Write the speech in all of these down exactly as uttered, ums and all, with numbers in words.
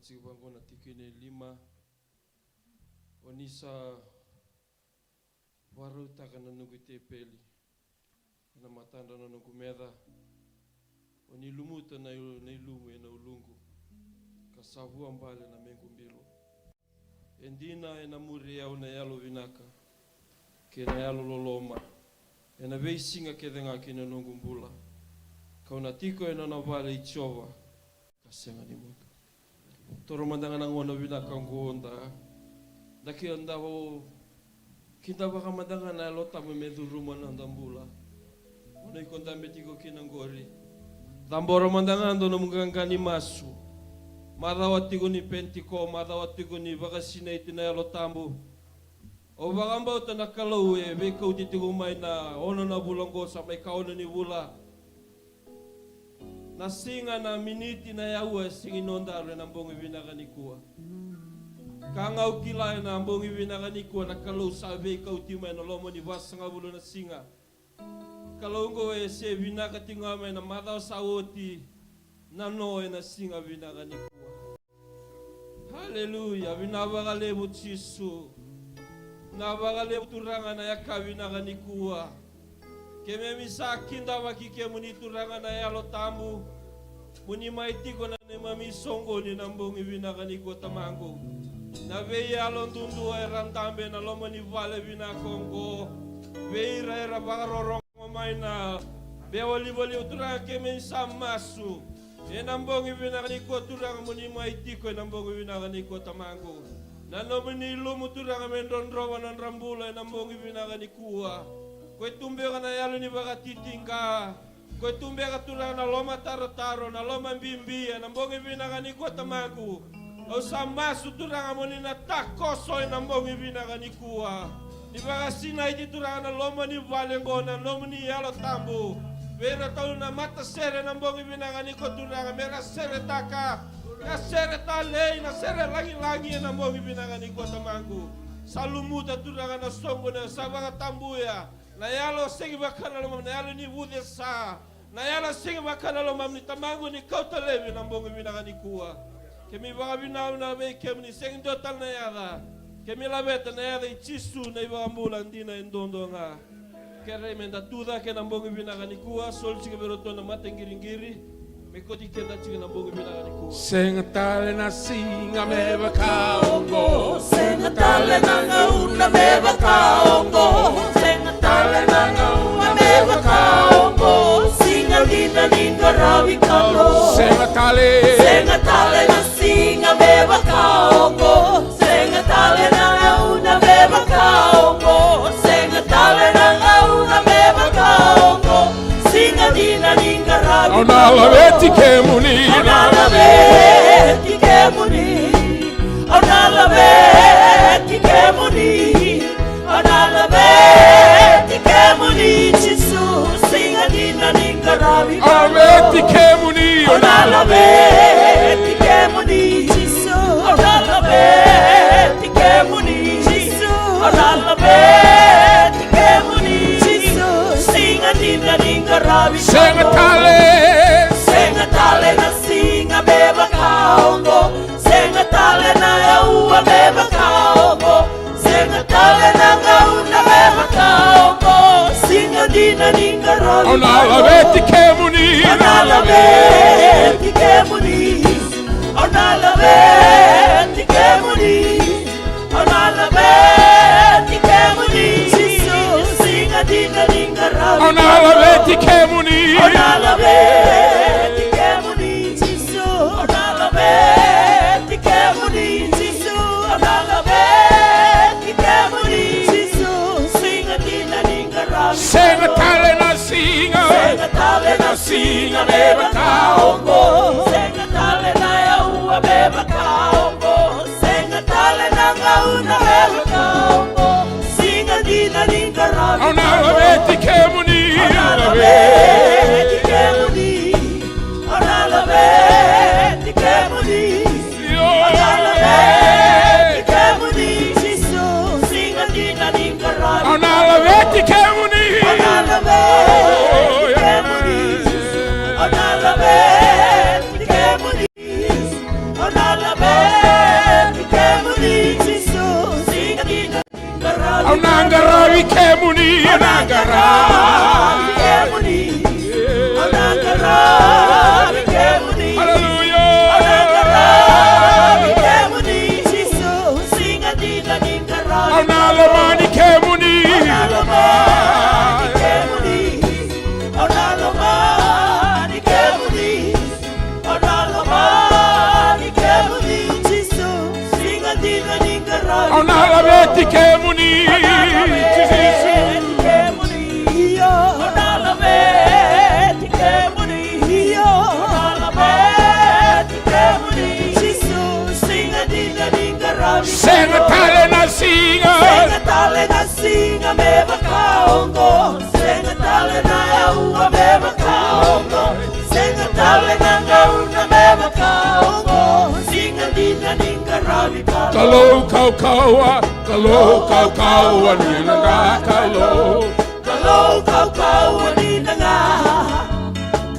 Tiko vaqo na tikina e lima. O ni sa vakarautaka na noqu tepeli ena matadra na noqu meca. O ni lumuta na il-, na ilumu ena uluqu, ka sa vuabale na mequ bilo. E dina ena muri au na yalo vinaka kei na yalo loloma ena veisiga kece ga kei na noqu bula. Kau na tiko ena nona vale i Jiova ka sega ni mudu. Toro mada ga na gauna vinaka oqo da, da kidava, kidavaka mada ga na Yalo Tabu me curuma na noda bula. Mo ni ko dabe tiko kina oqori. Cabora mada ga dua nomu qaqa ni masu. Macawa tiko ni Penitiko, macawa tiko ni vakasinaiti na Yalo Tabu. Au vakabauta na Kalou e veikauti tiko mai na ono na vula oqo, sa mai ka ono ni vula. Na siga, na miniti, na yaua e sega ni nodaru ena bogi vinaka nikua. Ka ga au kila ena bogi vinaka nikua na Kalou sa veikauti mai na loma ni vasagavulu na siga. Kalou oqo e se vinaka tiko ga mai na macawa sa oti, na noa ena siga vinaka nikua. Haleluya, vinaka vakalevu Jisu. Vinaka vakalevu Turaga na yakavi vinaka nikua. Keimami sa kidavaki kemuni Turaga na Yalo Tabu. Mo ni mai tiko na neimami soqoni na bogi vinaka nikua Tamaqu. Na veiyalo duadua era dabe ena loma ni vale vinaka oqo. Vei ira era vakarorogo mai na veivolivolivoli Turaga keimami sa masu. Ena bogi vinaka nikua Turaga mo ni mai tiko ena bogi vinaka nikua Tamaqu. Na nomuni ilumu Turaga me drodrova na nodra bula ena bogi vinaka nikua. Ko e tu beka na yalo ni vakatitiqa. Ko e tu beka Turaga na lomatarotaro, na lomabibi ena bogi vinaka nikua Tamaqu. Au sa masu Turaga mo ni na takoso ena bogi vinaka nikua. Ni vakasinaiti Turaga na loma ni vale oqo na nomuni Yalo Tabu. Vei iratou na matasere na bogi vinaka nikua Turaga me ra seretaka na sere talei, na sere lagilagi ena bogi vinaka nikua Tamaqu. Sa lumuta Turaga na soqo na sa vakatabuya. Na yalo sega ni vaka na lomamuni, na yalo ni vucesa. Na yalo sega ni vaka na lomamuni Tamaqu ni kauta laivi na bogi vinaka nikua. Keimami vakavinavinaka vei kemuni, sega ni dua tale na yaca. Keimami laveta na yaca i Jisu na iVakabula dina e duadua ga. Kerei me da tu cake na bogi vinaka nikua, soli tiko vei iratou na mataqiriqiri. Me kauti keda tiko na bogi vinaka nikua. Sega tale na siga me vaka oqo. Sega tale na gauna me vaka oqo. Sega tale na gauna me vaka oqo. Siga dina ni qaravi Kalou. Sega tale. Sega tale na siga me vaka oqo. Sega tale na gauna me vaka oqo. Sega tale na gauna me vaka oqo. Siga dina ni qaravi. Au na laveti kemuni. Au na laveti kemuni. Au na laveti kemuni. Au na laveti kemuni Jisu. Siga dina ni qaravi. Au na laveti kemuni. Au na laveti kemuni Jisu. Au na laveti kemuni Jisu. Au na laveti kemuni Jisu. Siga dina ni qaravi. Sega tale. Sega tale na siga me vaka oqo. Sega tale na aua me vaka oqo. Sega tale na gauna me vaka oqo. Siga dina ni qaravi. Au na laveti kemuni. Au na laveti kemuni. Au na laveti kemuni. Au na laveti kemuni Jisu. Siga dina ni qaravi. Au na laveti kemuni. Au na laveti kemuni Jisu. Au na laveti kemuni Jisu. Au na laveti kemuni Jisu. Siga dina ni qaravi. Sega tale na siga. Sega tale na siga me vaka oqo. Sega tale na aua me vaka oqo. Sega tale na gauna me vaka oqo. Siga dina ni qaravi. Au na laveti kemuni. Au na laveti kemuni. Au na laveti kemuni. Io. Au na laveti kemuni Jisu. Siga dina ni qaravi. Au na laveti kemuni. Au na laveti kemuni. Au na laveti kemuni. Au na lave Au na qaravi kemuni. Au na qaravi kemuni. Au na qaravi kemuni. Hallelujah. Au na qaravi kemuni. Jisu, siga dina ni qaravi. Au na lomani kemuni. Au na lomani kemuni. Au na lomani kemuni. Au na lomani kemuni, Jisu. Siga dina ni qaravi. Au na laveti kemuni, Jisu. Au na laveti kemuni. Io. Au na laveti kemuni. Io. Au na laveti kemuni, Jisu. Siga dina ni qaravi. Sega tale na siga. Sega tale na siga me vaka oqo. Sega tale na aua me vaka oqo. Sega tale na gauna me vaka oqo. Siga dina ni qaravi. Kalou kaukauwa, Kalou kaukauwa ni na Kalou. Kalou kaukauwa ni na ga.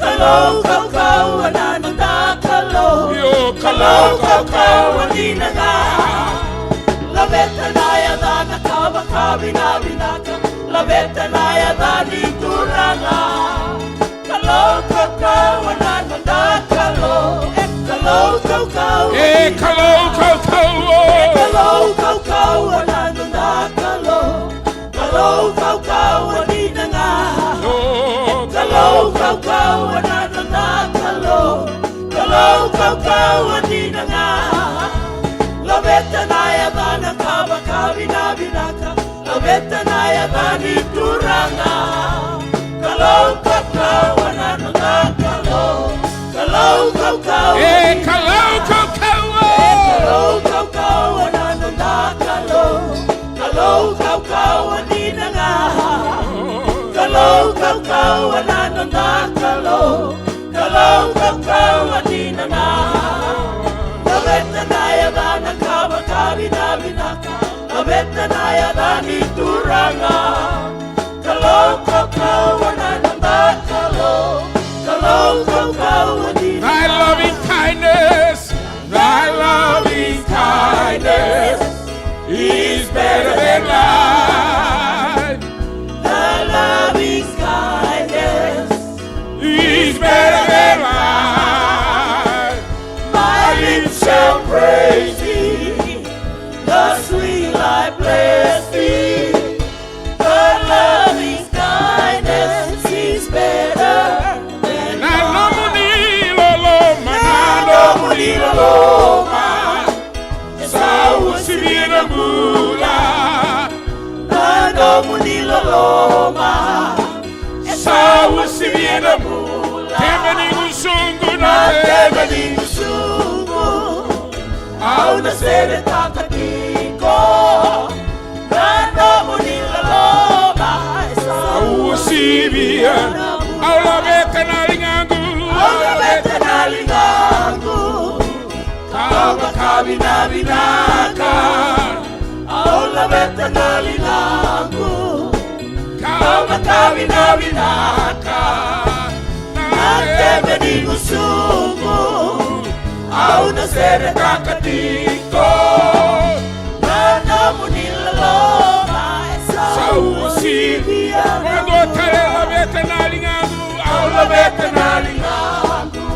Kalou kaukauwa na noda Kalou. Io, Kalou kaukauwa ni na ga. Laveta na yacana ka vakavinavinaka. Laveta na yaca ni Turaga. Kalou kaukauwa na noda Kalou. E Kalou kaukauwa. E Kalou kaukauwa. E Kalou kaukauwa na noda Kalou. Kalou kaukauwa ni na ga. Kalou kaukauwa na noda Kalou. Kalou kaukauwa ni na ga. Laveta na yacana ka vakavinavinaka. Laveta na yaca ni Turaga. Kalou kaukauwa na noda Kalou. Kalou kaukauwa. E Kalou kaukauwa. E Kalou kaukauwa na noda Kalou. Kalou kaukauwa ni na ga. Kalou kaukauwa na noda Kalou. Kalou kaukauwa ni na ga. Laveta na yacana ka vakavinavinaka. Laveta na yaca ni Turaga. Kalou kaukauwa na noda Kalou. Kalou kaukauwa ni na ga. Thy loving kindness, thy loving kindness is better than life. Thy loving kindness is better than life. My lips shall praise thee. Thus will I bless thee. Thy loving kindness is better than life. Na nomuni loloma, na nomuni loloma. Sa uasivi na bula. Na nomuni loloma. Sa uasivi na bula. Tebe ni gusuqu na tebe ni gusuqu. Au na seretaka tiko. Na nomuni loloma. Sa uasivi na bula. Au laveta na ligaqu. Au laveta na ligaqu. Ka vakavinavinaka. Au laveta na ligaqu. Ka vakavinavinaka. Na tebe ni gusuqu. Au na seretaka tiko. Na nomuni loloma. Sa uasivi na bula. Dua tale, laveta na ligaqu. Au laveta na ligaqu.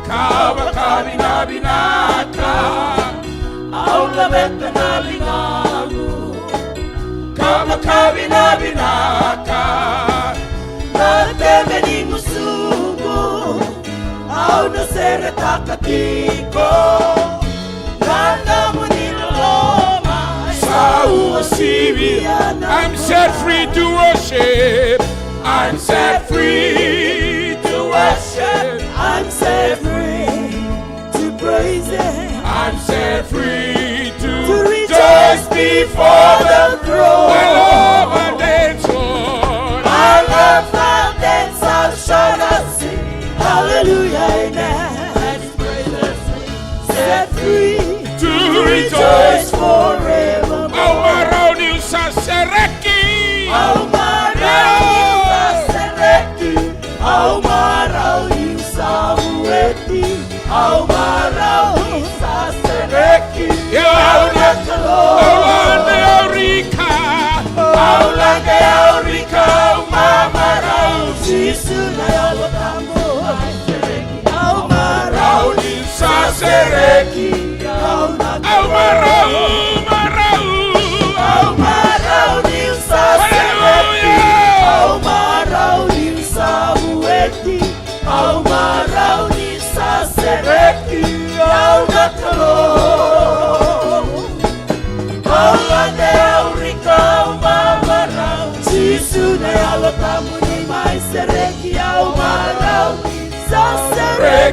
Ka vakavinavinaka. Au laveta na ligaqu. Ka vakavinavinaka. Na tebe ni gusuqu. Au na seretaka tiko. Na nomuni loloma. Sa uasivi. I'm set free to worship. I'm set free to worship. I'm set free to praise Him. I'm set free to rejoice before the throne. My love and dance, Lord. My love and dance, I'll shout and sing. Hallelujah, amen. Set free to rejoice forever. Au marau niu sa sereki. Au marau niu sa sereki. Au marau niu sa vueti. Au marau niu sa sereki. Au na Kalou. Au ane au rika.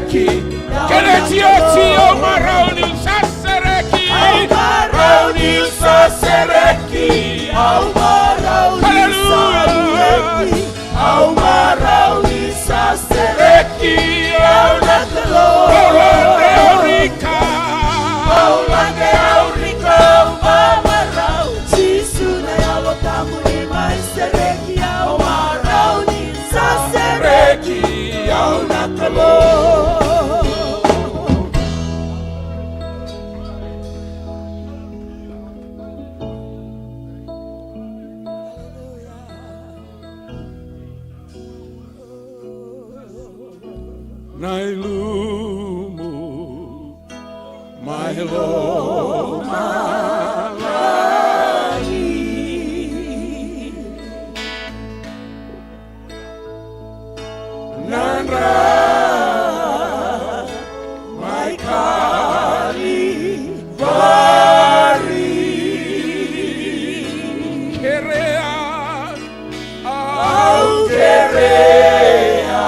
Kena iotioti au marau niu sa sereki. Au marau niu sa sereki. Au marau niu sa sereki. Au marau niu sa sereki. Au na Kalou. Au lade au rika. Au lade au rika. Au marau. Jisu na Yalo Tabu ni mai sereki. Au marau niu sa sereki. Au na Kalou. Na ilumu mai lomalagi. Na dra mai Kalivari. Kerea, au kerea,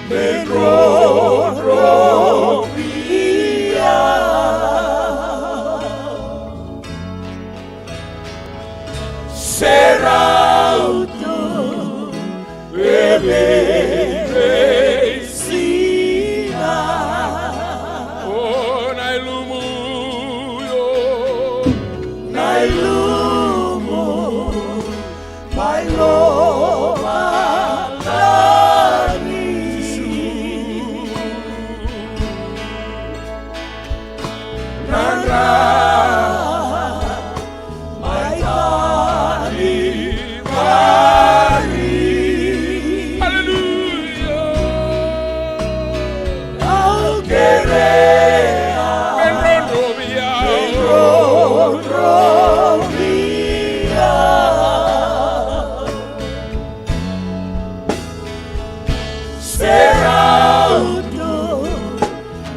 me drodrovia. Serau tu e veiveisiga. O na ilumu, io. Na ilumu mai lomalagi. Na dra mai Kalivari. Aleluya. Au kerea, me drodrovia. Me drodrovia. Serau tu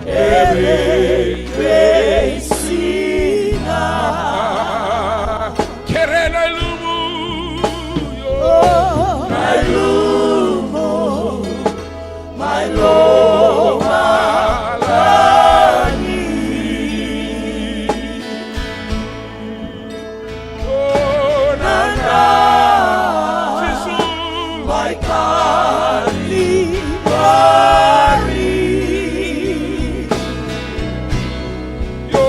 e veiveisiga. Kerea na ilumu, io. Na ilumu mai lomalagi. O na dra, Jisu, mai Kalivari. Io,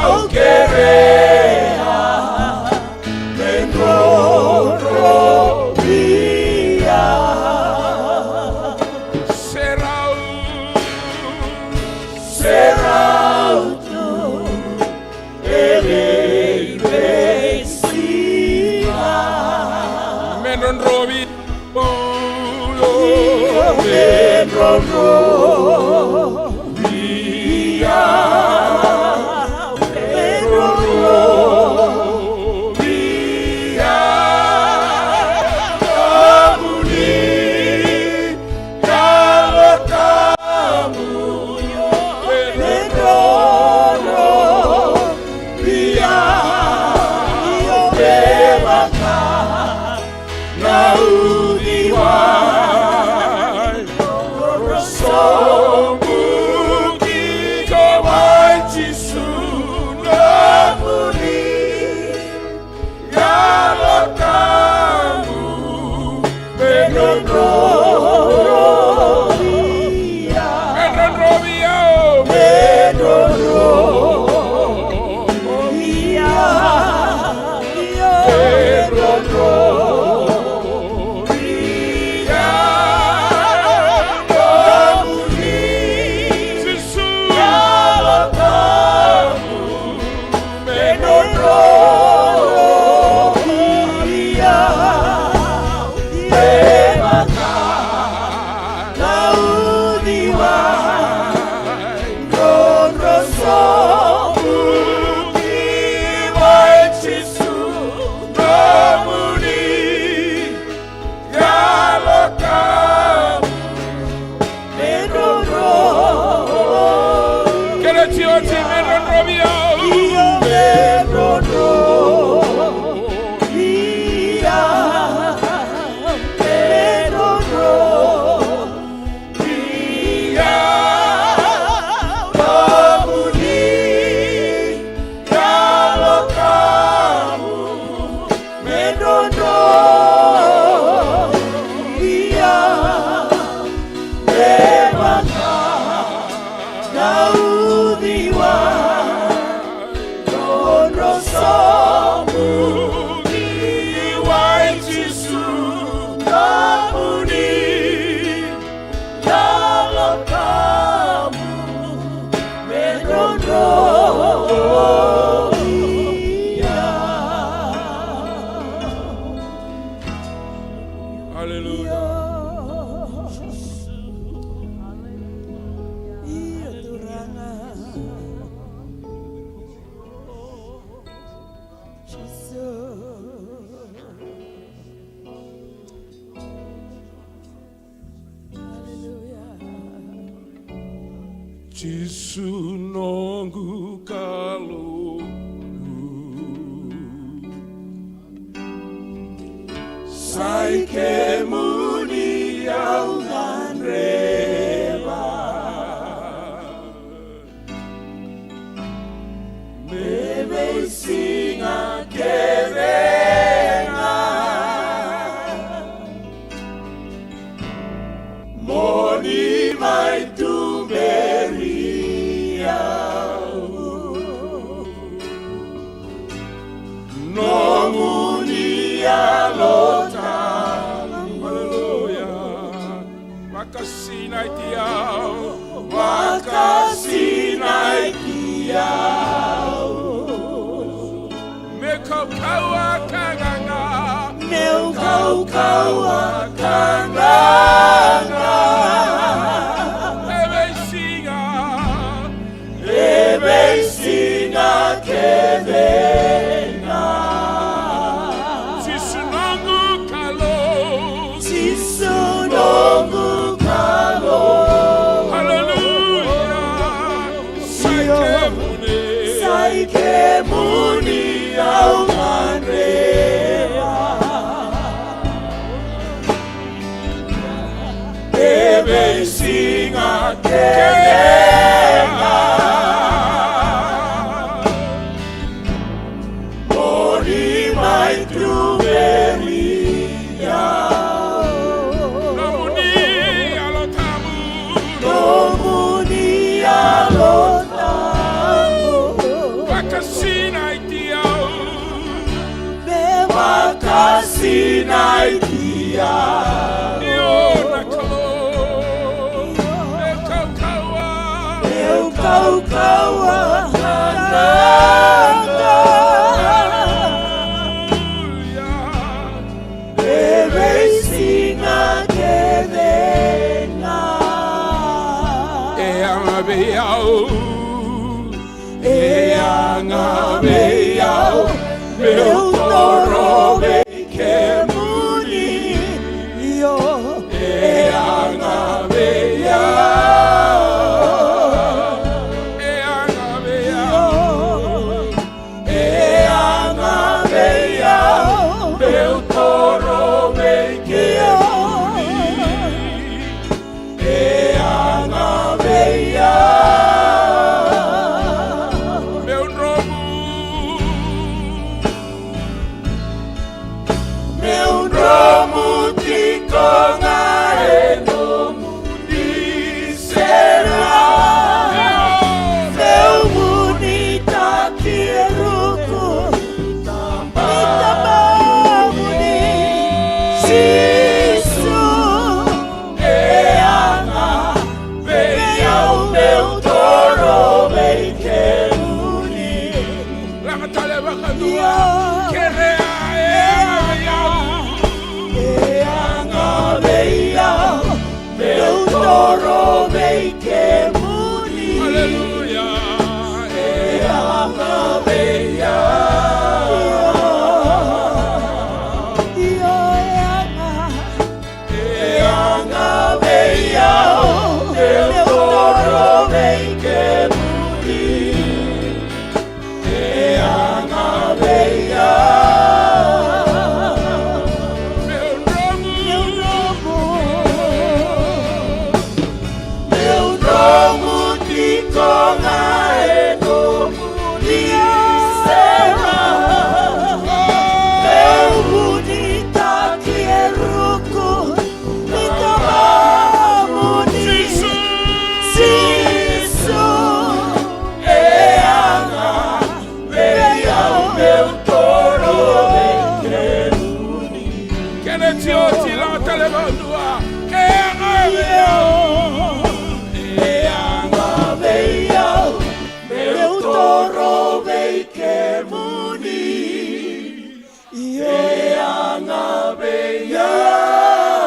au kerea, me drodrovia. Serau, serau tu e veiveisiga. Me drodrovi, io, me drodrovia. Me drodrovia. Kemuni Yalo Tabu, me drodrovia. Io, me vaka na uciwai, drodro sobu Aleluya. Io, Turaga. Jisu. Aleluya. Jisu noqu Kalou, sa i kemuni au gadreva. Me veisiga kece ga mo ni mai tuberi au. Nomuni Yalo Tabu. Aleluya. Vakasinaiti au. Vakasinaiti au. Meu kaukauwa ka gaga. Meu kaukauwa ka gaga. E veisiga. E veisiga kece ga. Jisu noqu Kalou. Jisu noqu Kalou. Aleluya. Sa i kemuni. Sa i kemuni au gadreva. E veisiga kece ga mo ni mai tuberi au. Nomuni Yalo Tabu. Nomuni Yalo Tabu. Vakasinaiti au. Me vakasinaiti au. Io na Kalou. Meu kaukauwa. Meu kaukauwa ka gaga. Aleluya. E veisiga kece ga. E yaga vei au. E yaga vei au, meu toro vei kemuni. Io. E yaga vei au. E yaga vei au. E yaga vei au, meu toro vei kemuni. E yaga vei au. Meu dromu. Meu dromu tiko ga e nomuni sere. Meu vunitaki e ruku. Tabamuni Jisu, e yaga vei au, meu toro vei kemuni. Laga tale vakadua. Kerea e yaga vei au. E yaga vei au, meu toro vei kemuni. Aleluya. E yaga vei au. Io, e yaga. E yaga vei au, meu toro vei kemuni. E yaga vei au. Meu dromu. Meu dromu. Meu dromu tiko ga e nomuni sere. Meu vunitaki e ruku. Ni tabamuni Jisu, e yaga vei au, meu toro vei kemuni. Kena iotioti, laga tale vakadua. E yaga vei au. E yaga vei au, meu toro vei kemuni. Io, e yaga vei au.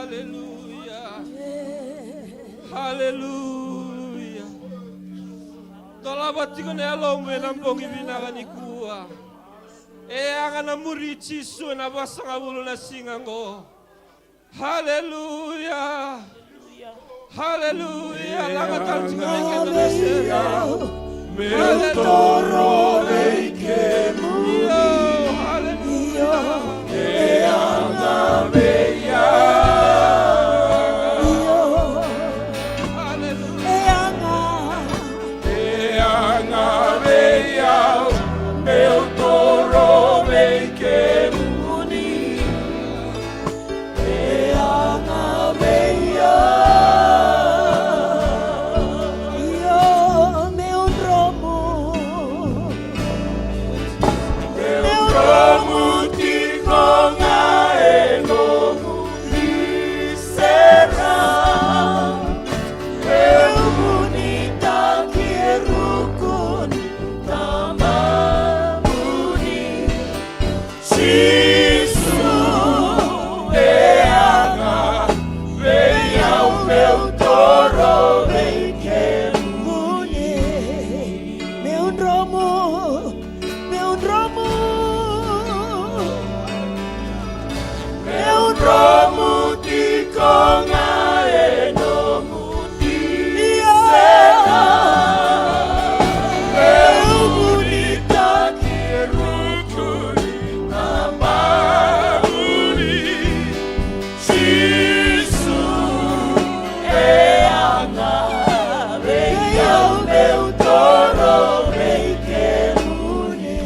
Haleluya. Haleluya. Dolava tiko na yalomu ena bogi vinaka nikua. E yaga na muri Jisu ena vasagavulu na siga oqo. Haleluya. Haleluya. Laga tale tiko vei keda na sere. Meu toro vei kemuni. Io, haleluya. E yaga vei au. Io. Haleluya. E yaga. E yaga vei au. Meu toro vei kemuni. E yaga vei au. Io, meu dromu. Meu dromu tiko ga e nomu isera. Meu vunitaki e ruku ni tabamuni. Jisu, e yaga vei au, meu toro vei kemuni. Meu dromu, meu dromu, meu dromu tiko ga e nomu isera. Meu vunitaki e ruku ni tabamuni. Jisu, e yaga vei au, meu toro vei kemuni.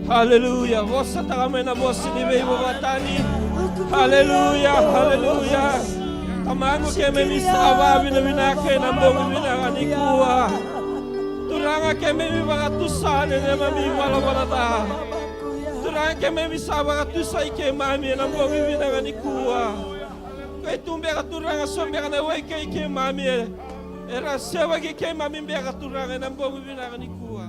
Haleluya. Vosataka mai na vosa ni veivakatani. Haleluya, haleluya. Tamaqu, keimami sa vakavinavinaka ena bogi vinaka nikua. Turaga, keimami vakatusa na neimami valavala ca. Turaga, keimami sa vakatusai keimami ena bogi vinaka nikua. Koi tu beka, Turaga, so beka na wai kei keimami e, era sevaki keimami beka, Turaga, ena bogi vinaka nikua.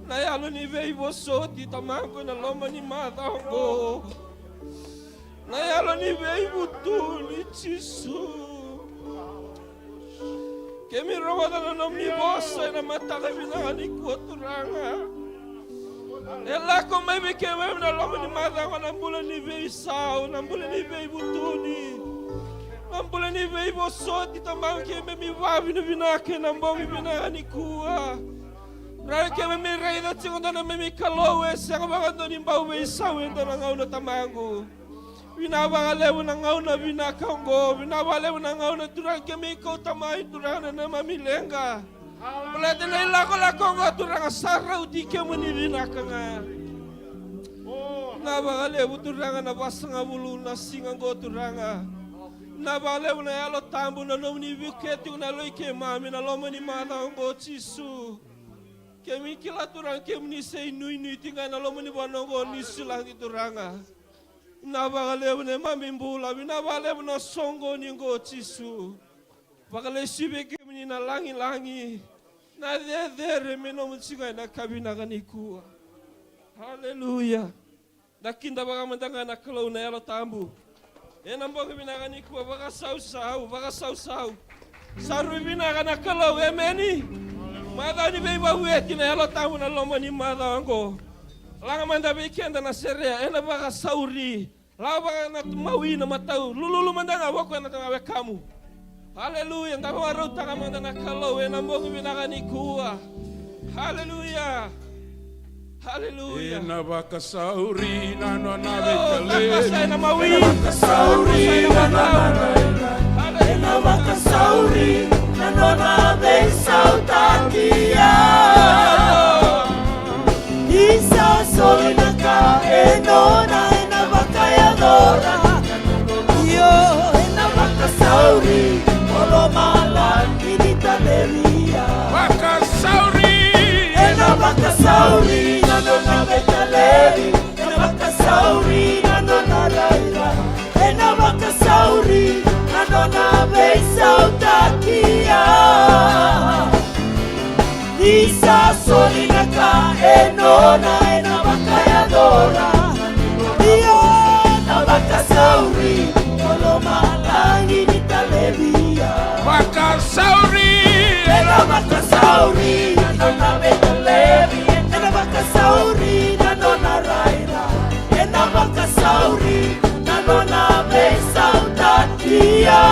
Na yalo ni veivosoti, Tamaqu, ena loma ni macawa oqo. Na yalo ni veivutuni, Jisu. Keimami rogoca na nomuni vosa ena mataka vinaka nikua, Turaga. E lako mai vei keimami na loma ni macawa na bula ni veisau, na bula ni veivutuni, na bula ni veivosoti, Tamaqu, keimami vakavinavinaka ena bogi vinaka nikua. Raica, keimami raica tiko e dua na neimami Kalou e sega vakadua ni bau veisau e dua na gauna, Tamaqu. Vinaka vakalevu na gauna vinaka oqo, vinaka vakalevu na gauna, Turaga, keimami kauta mai, Turaga, na neimami leqa. Baleta na ilakolako oqo, Turaga, sa rauti kemuni vinaka ga. Vinaka vakalevu, Turaga, na vasagavulu na siga oqo, Turaga. Vinaka vakalevu na Yalo Tabu, na nomuni vukei tiko na yalo i keimami ena loma ni macawa oqo, Jisu. Keimami kila, Turaga, kemuni sa inuinui tiko ga ena loma ni vanua oqo ni Niusiladi, Turaga. Vinaka vakalevu na neimami bula, vinaka vakalevu na soqoni oqo, Jisu. Vakalesui vei kemuni na lagilagi, na cecere me nomu tiko ena ka vinaka nikua. Haleluya. Da kidavaka mada ga na Kalou na Yalo Tabu ena bogi vinaka nikua. Vakasausau, vakasausau. Sa rui vinaka na Kalou, emeni. Macawa ni veivaueti na Yalo Tabu na loma ni macawa oqo. Laga mada vei keda na sere, Ena Vakasauri. Lako vaka na mawi na matau, lululu mada ga voko ena wekamu. Haleluya, da vakarautaka mada na Kalou ena bogi vinaka nikua. Haleluya. Haleluya. Ena vakasauri na nona veitalevi. Ena mawi. Ena vakasauri na nona veitalevi. Ena vakasauri na nona veisautaki. Ni sa soli na ka e nona ena vakayacora. Io, ena vakasauri o lomalagi ni talevi. Vakasauri. Ena vakasauri na nona veitalevi. Ena vakasauri na nona rairai. Ena vakasauri na nona veisautaki. Ni sa soli na ka e nona ena vakayacora. Io, ena vakasauri. Vakasauri, ko lomalagi ni talevi ya. Vakasauri. Ena vakasauri na nona veitalevi. Ena vakasauri na nona rairai. Ena vakasauri na nona veisautaki ya.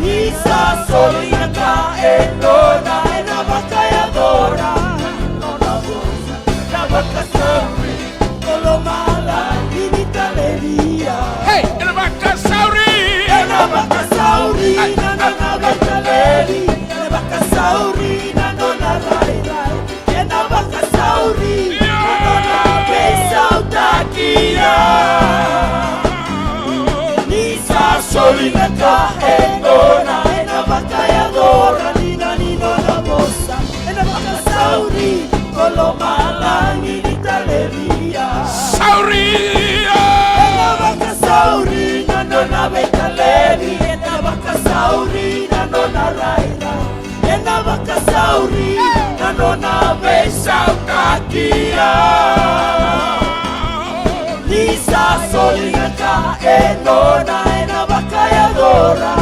Ni sa soli na ka e nona, ena vakayacora na nona vosa. Ena vakasauri, ko lomalagi ni talevi ya. Hey, ena vakasauri. Ena vakasauri na nona veitalevi. Ena vakasauri na nona rairai. Ena vakasauri na nona veisautaki ya. Ni sa soli na ka e nona, ena vakayacora dina ni nona vosa. Ena vakasauri, ko lomalagi ni talevi ya. Sauri. Ena vakasauri na nona veitalevi. Ena vakasauri na nona rairai. Ena vakasauri na nona veisautaki ya. Ni sa soli na ka e nona, ena vakayacora.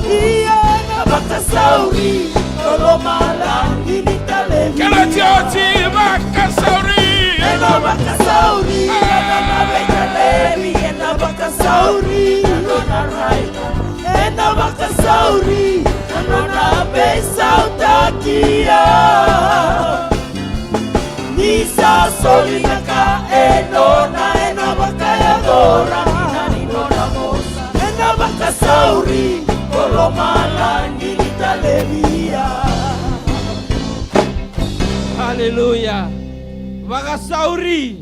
Ia ena vakasauri, ko lomalagi ni talevi. Kena jioji vakasauri. Ena vakasauri na nona veitalevi. Ena vakasauri na nona rairai. Ena vakasauri na nona veisautaki ya. Ni sa soli na ka e nona, ena vakayacora dina ni nona vosa. Ena vakasauri, ko lomalagi ni talevi ya. Haleluya. Vakasauri.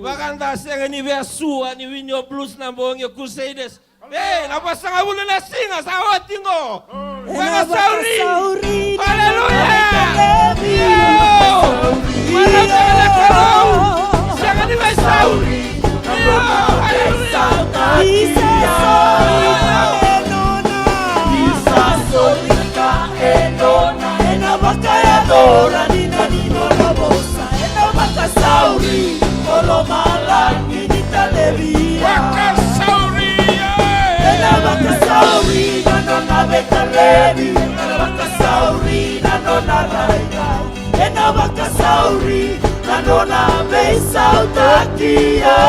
Vakada sega ni vesu, ni win your blues na bogi o Crusaders. Ei, na vasagavulu na siga sa oti qo. Ena vakasauri. Vakasauri. Haleluya. Io. Io. Sega ni vesauri. Io. Haleluya. Isa. Isa. Ena vakayacora dina ni nona vosa. Ena vakasauri, ko lomalagi ni talevi ya. Vakasauri, e. Ena vakasauri na nona veitalevi. Ena vakasauri na nona rairai. Ena vakasauri na nona veisautaki ya.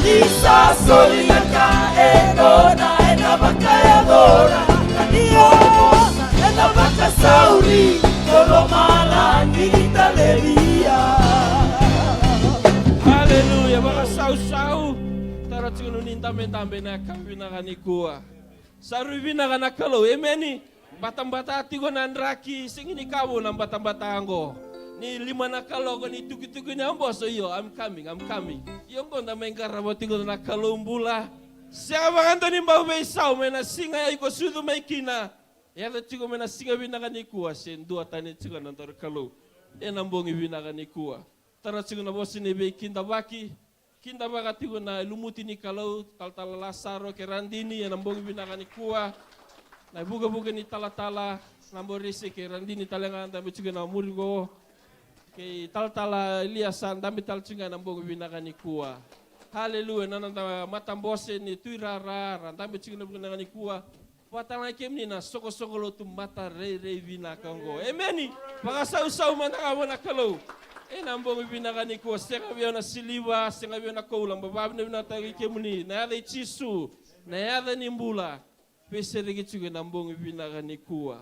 Ni sa soli na ka e nona, ena vakayacora. Io, ena vakasauri, ko lomalagi ni talevi ya. Haleluya, vakasausau. Tara tiko na nomuni dabedabe ena yakavi vinaka nikua. Sa rui vinaka na Kalou, emeni. Batabata tiko na draki, sega ni kavo na batabata qo. Ni lima na kaloko ni tukituki ni a boso, io, I'm coming, I'm coming. Io, qo da mai qarava tiko na Kalou bula. Sega vakadua ni bau veisau mai na siga ya iko sucu mai kina. Yaco tiko mai na siga vinaka nikua, se duatani tiko na nodaru Kalou ena bogi vinaka nikua. Tara tiko na vosa ni veikidavaki. Kidavaka tiko na lumuti ni Kalou, talatala Lasaro kei Radini ena bogi vinaka nikua. Na ivukevuke ni talatala Naborisi kei Radini tale ga dabe tiko ena muri qo. Kei talatala Eliasa dabe tale tiko ga ena bogi vinaka nikua. Haleluya, na noda matabose ni Tui Rara, ra dabe tiko ena bogi vinaka nikua. Vakatale ga kemuni na sokosoko lotu mata rairai vinaka oqo. Emeni. Vakasausau mada ga vua na Kalou. Ena bogi vinaka nikua, sega vei au na siliva, sega vei au na koula, ba vavinavinakataki kemuni. Na yaca i Jisu, na yaca ni bula. Veisereki tiko ena bogi vinaka nikua.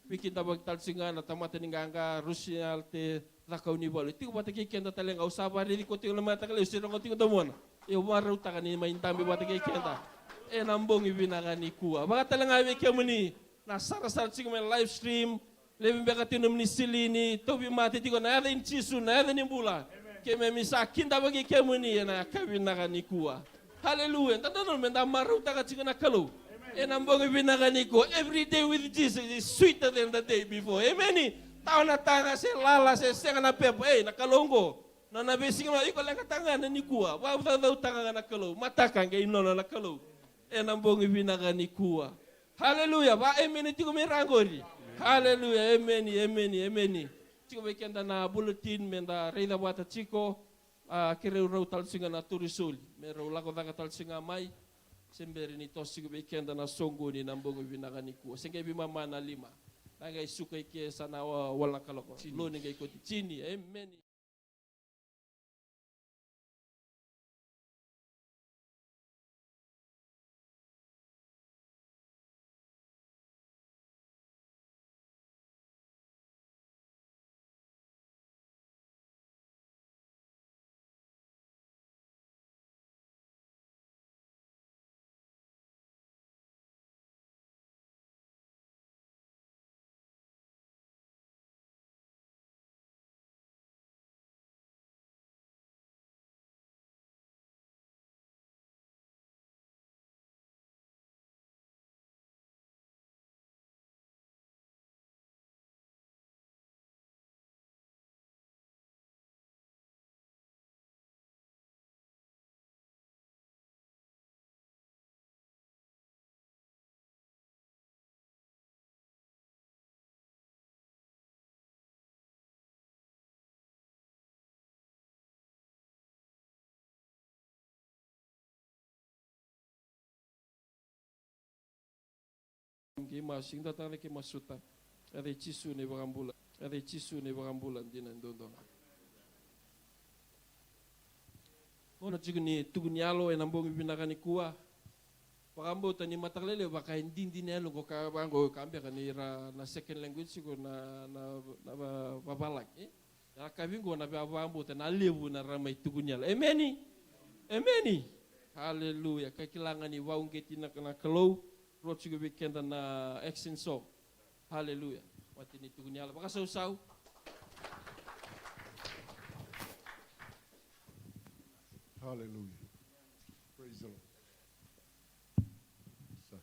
Veikidavaki tale tiko ga na tamata ni qaqa, Rusial te Cakaunivalu. Tiko vata kei keda tale ga, au sa vakaraici koya tiko na mataka lailai, au se rogo tiko domona. Au marautaka ni mai dabe vata kei keda ena bogi vinaka nikua. Vakatale ga vei kemuni na sarasara tiko mai live stream, levu beka tiko nomuni silini, tauvimate tiko, na yaca i Jisu, na yaca ni bula. Keimami sa kidavaki kemuni ena yakavi vinaka nikua. Haleluya. Da dodonu meda marautaka tiko na Kalou ena bogi vinaka nikua. Every day with Jesus is sweeter than the day before. Emeni. Tawa na taga se lala se sega na pepa. Ei, na Kalou oqo. Nona veisiga mai, iko leqataka ga na nikua. Vakacaucautaka ga na Kalou. Mataka qai nona na Kalou ena bogi vinaka nikua. Haleluya. Va emeni tiko mai ra qori. Haleluya. Emeni, emeni, emeni. Tiko vei keda na bulletin meda raica vata tiko. A kerei rau tale tiko ga na turi soli me rau lako caka tale tiko ga mai. Se bera ni toso tiko vei keda na soqoni na bogi vinaka nikua. Se qai veimama na lima. Na qai suka i ke sa na wa- wala na kaloko. Tini. Lo ni qai koti tini. Emeni. Kei masu, ida tale kei masuta. Eda i Jisu na iVakabula. Eda i Jisu na iVakabula dina e dodonu. Ko na tiko ni tuku ni yalo ena bogi vinaka nikua. Vakabauta ni mataka lailai vaka e didi na yalo ko ka vaqo ka beka ni ra na second language ko na na na va- vavalagi. Era kavi qo na vakabauta na levu na ra mai tuku ni yalo. Emeni. Emeni. Haleluya. Ka kila ga ni vauqeti na na Kalou. Ro tiko vei keda na action song. Haleluya. Wati ni tuku ni yalo vakasausau. Hallelujah. Praise the Lord. Sa-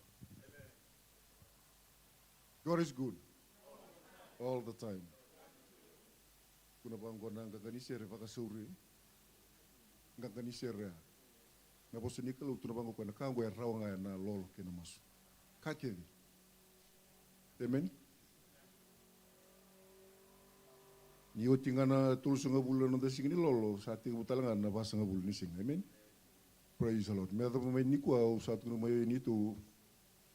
God is good. All the time. Kuna vaqo na qaqa ni sere vakasauri. Qaqa ni sere. Na vosa ni Kalou tu na vaqo koya na ka qo e rawa ga ena lolo kei na masu. Ka kece. Amen. Ni oti ga na tolusagavulu na noda siga ni lolo, sa tekivu tale ga na vasagavulu ni siga. Amen. Praise the Lord. Me yacova mai nikua au sa tukuna mai ni tu,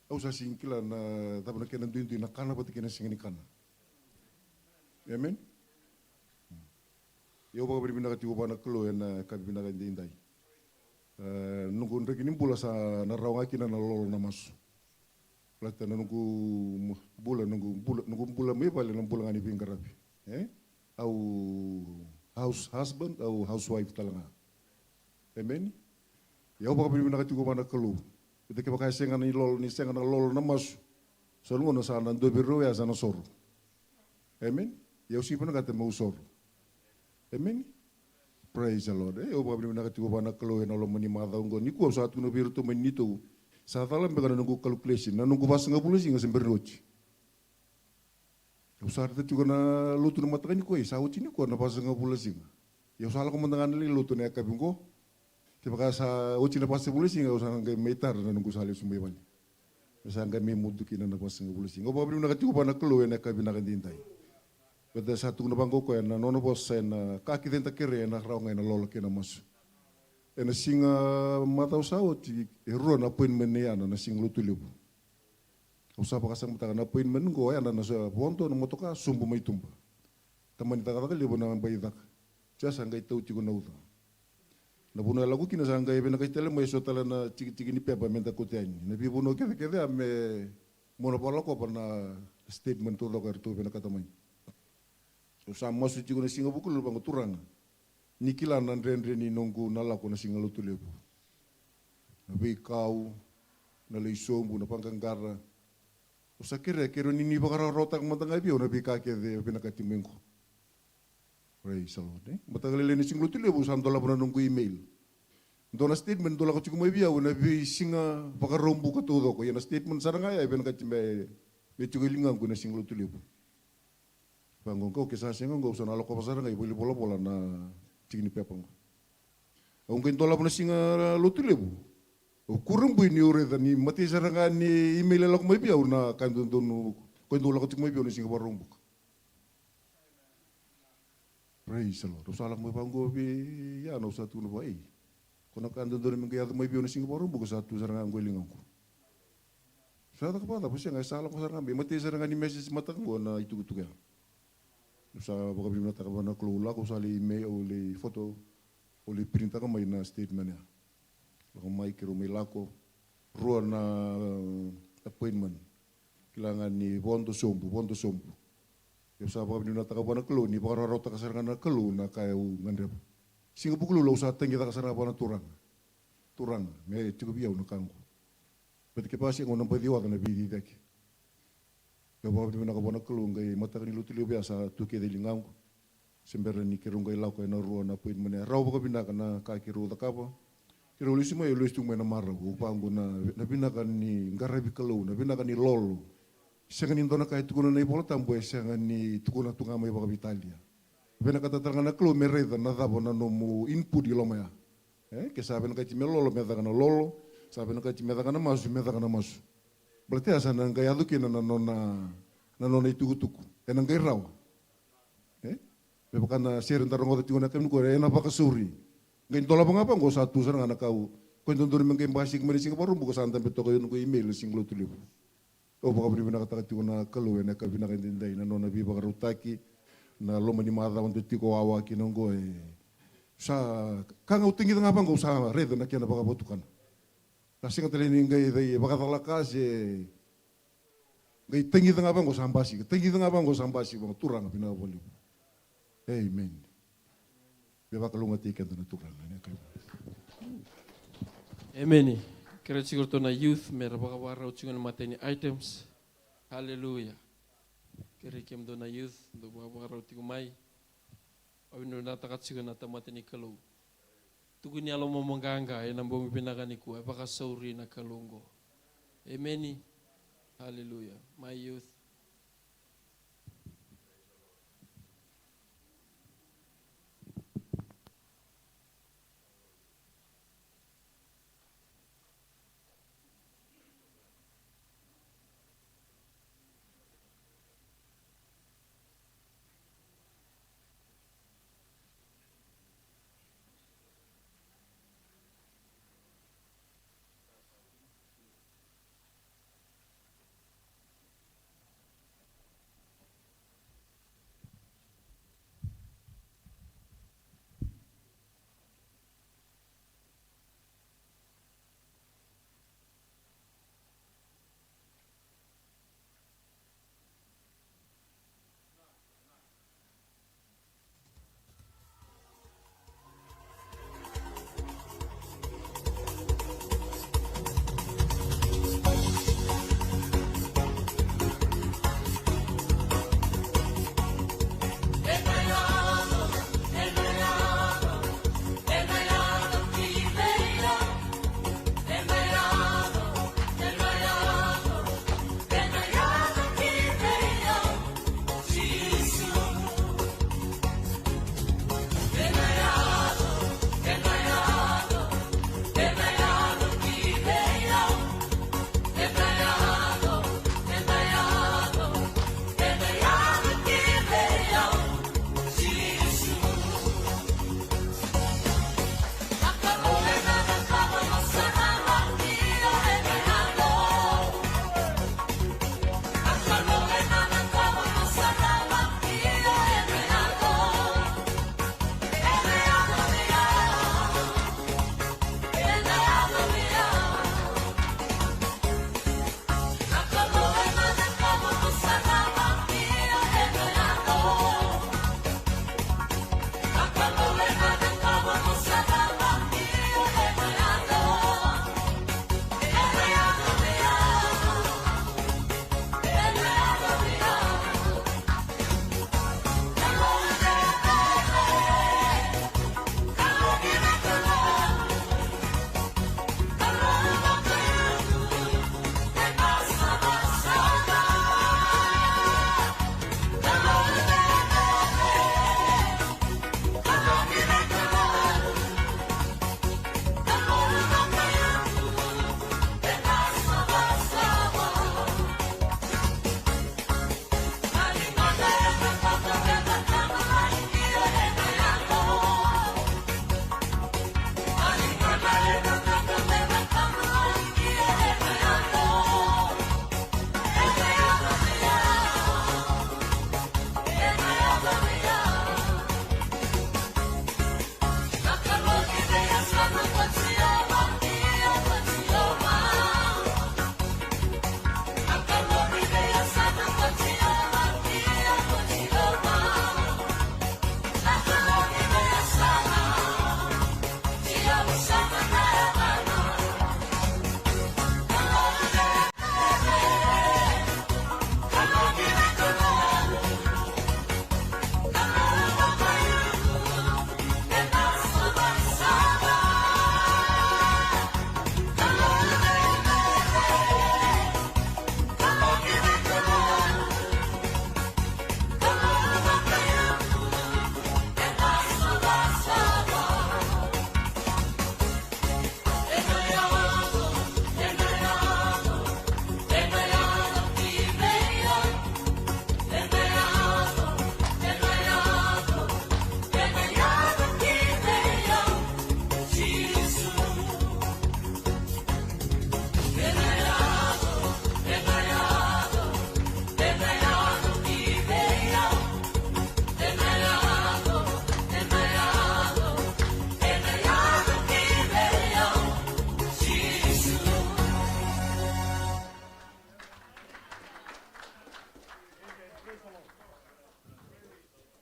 au sa sigi kila na cava na kena duidui na kana vata kei na sega ni kana. Amen. Ia au vakavinavinaka tiko vua na Kalou ena yakavi vinaka edaidai. E, noqu draki ni bula sa na rawa ga kina na lolo na masu. Baleta na noqu bula, noqu bula, noqu bula mai vale na bula ga ni veiqaravi. E? Au house husband, au housewife tale ga. Amen. Ia au vakavinavinaka tiko vua na Kalou. Baleta kevaka e sega ni lolo, ni sega na lolo na masu, sa lugona sa na dua vei rau ya sa na soro. Amen. Ia au sega ni vinakata meu soro. Amen. Praise the Lord. E, au vakavinavinaka tiko vua na Kalou ena loma ni macawa oqo. Nikua au sa tukuna vei iratou mai nitou, sa cala beka na noqu calculation, na noqu vasagavulu siga se bera ni oti. Au sa raica tiko na lotu na mataka nikua, sa oti nikua na vasagavulu siga. Ia au sa lako mada ga na lai lotu na yakavi oqo. Kevaka sa oti na vasagavulu siga, au sa qai mai tara na noqu sa lesu mai vale. Au sa qai mai mudu kina na vasagavulu siga. Au vakavinavinaka tiko vua na Kalou ena yakavi vinaka edaidai. Baleta sa tukuna vaqo koya na nona vosa, ena ka kece eda kerea ena rawa ga ena lolo kei na masu. Ena siga macawa sa oti e rua na appointment nei Ana na siga Lotulevu. Au sa vakasamataka na appointment oqo, o Ana na sa vodo na motoka, sobu mai tuba. Tamani cakacaka levu na bai caka. Sa sa qai tau tiko na uca. Na vanua e lako kina sa qai vinakati tale mai eso tale na tikitiki ni pepa me da kauta yani. Na veivanua kecekece a me mo na vakalakova na statement taucoko eratou vinakata mai. Au sa masu tiko na siga Vukelulu vaqo, Turaga, ni kila na dredre ni noqu na lako na siga Lotulevu. Na veikau, na lai sobu, na vaqaqara. Au sa kerea, kerea ni ni vakarawarawataka mada ga vei au na veika kece e vinakati mai qo. Praise the Lord, e? Mataka lailai ni siga Lotulevu au sa dolava na noqu email. Dua na statement dau lako tiko mai vei au ena veisiga Vakaraubuka taucoko. Ia na statement sara ga ya e vinakati me, me tiko e ligaqu ena siga Lotulevu. Vaqo, ke sa sega qo au sa na lakova sara ga i valenivolavola na tiki ni pepa qo. Au qai dolava na siga Lotulevu. Au kurabui niu raica ni matai sara ga ni email e lako mai vei au na ka e dodonu, ka e dau lako tiko mai vei au na siga Vakaraubuka. Praise the Lord. Au sa lako mai vaqo vei Ana, au sa tukuna vua, ei, ko na ka dodonu me qai yaco mai vei au na siga Vakaraubuka sa tu sara ga qo e ligaqu. Sa caka vakacava? Sega, e sa lako sara ga mai, matai sara ga ni message mataka qo na itukutuku ya. Au sa vakavinavinakataka vua na Kalou, au lako, au sa lai email, au lai photo, au lai printaka mai na statement ya. Lako mai, keirau mai lako. Rua na, uh, appointment. Kila ga ni vodo sobu, vodo sobu. Au sa vakavinavinakataka vua na Kalou ni vakarautaka sara ga na Kalou na ka au gadreva. Siga Vukelulu au sa tagicaka sara ga vua na Turaga. Turaga, me tiko vei au na ka qo. Baleta kevaka sega, au na baci oca na veiciciyaki. Au vakavinavinaka vua na Kalou, qai mataka ni Lotulevu ya sa tu kece e ligaqu. Se bera ni keirau qai lako ena rua na appointment ya. Rawa vakavinaka na ka keirau cakava. Keirau lesu mai, au lesu tu mai na marau. Au vaqo na, na vinaka ni qaravi Kalou, na vinaka ni lolo. Sega ni dua na ka e tukuna na iVola Tabu e sega ni tukuna tu ga mai vakaveitalia. Vinakata tale ga na Kalou me raica na cava na nomu input i loma ya. E, ke sa vinakati me lolo, me caka na lolo. Sa vinakati me caka na masu, me caka na masu. Baleta ya sa na qai yaco kina na nona, na nona itukutuku. Ena qai rawa. E? Me vaka na sere da rogoca tiko na kemuni qo, ena vakasauri. Qai dolava ga vaqo, sa tu sara ga na kau. Ko e dodonu me qai basika mai na siga Vakaraubuka, sa dabe toka i noqu email na siga Lotulevu. Au vakavinavinakataka tiko na Kalou ena ka vinaka edaidai, na nona veivakarautaki, na loma ni macawa da tiko wawa kina oqo, e. Sa, ka ga au tagica ga vaqo, au sa raica na kena vakavatukana. Ka sega tale ni qai cai vakacalaka se qai tagica ga vaqo sa basika, tagica ga vaqo sa basika, vaqo Turaga vinaka vakalevu. Amen. Me vakalougatataki keda na Turaga, ne, kai. Emeni. Kerei tiko ratou na youth me ra vakavakarau tiko na matai ni items. Haleluya. Kerei kemudou na youth, dou vakavakarau tiko mai. Vakavinavinakataka tiko na tamata ni Kalou. Tukuni yalomu mo qaqa ena bogi vinaka nikua, e vakasauri na Kalou oqo. Emeni. Haleluya. My youth.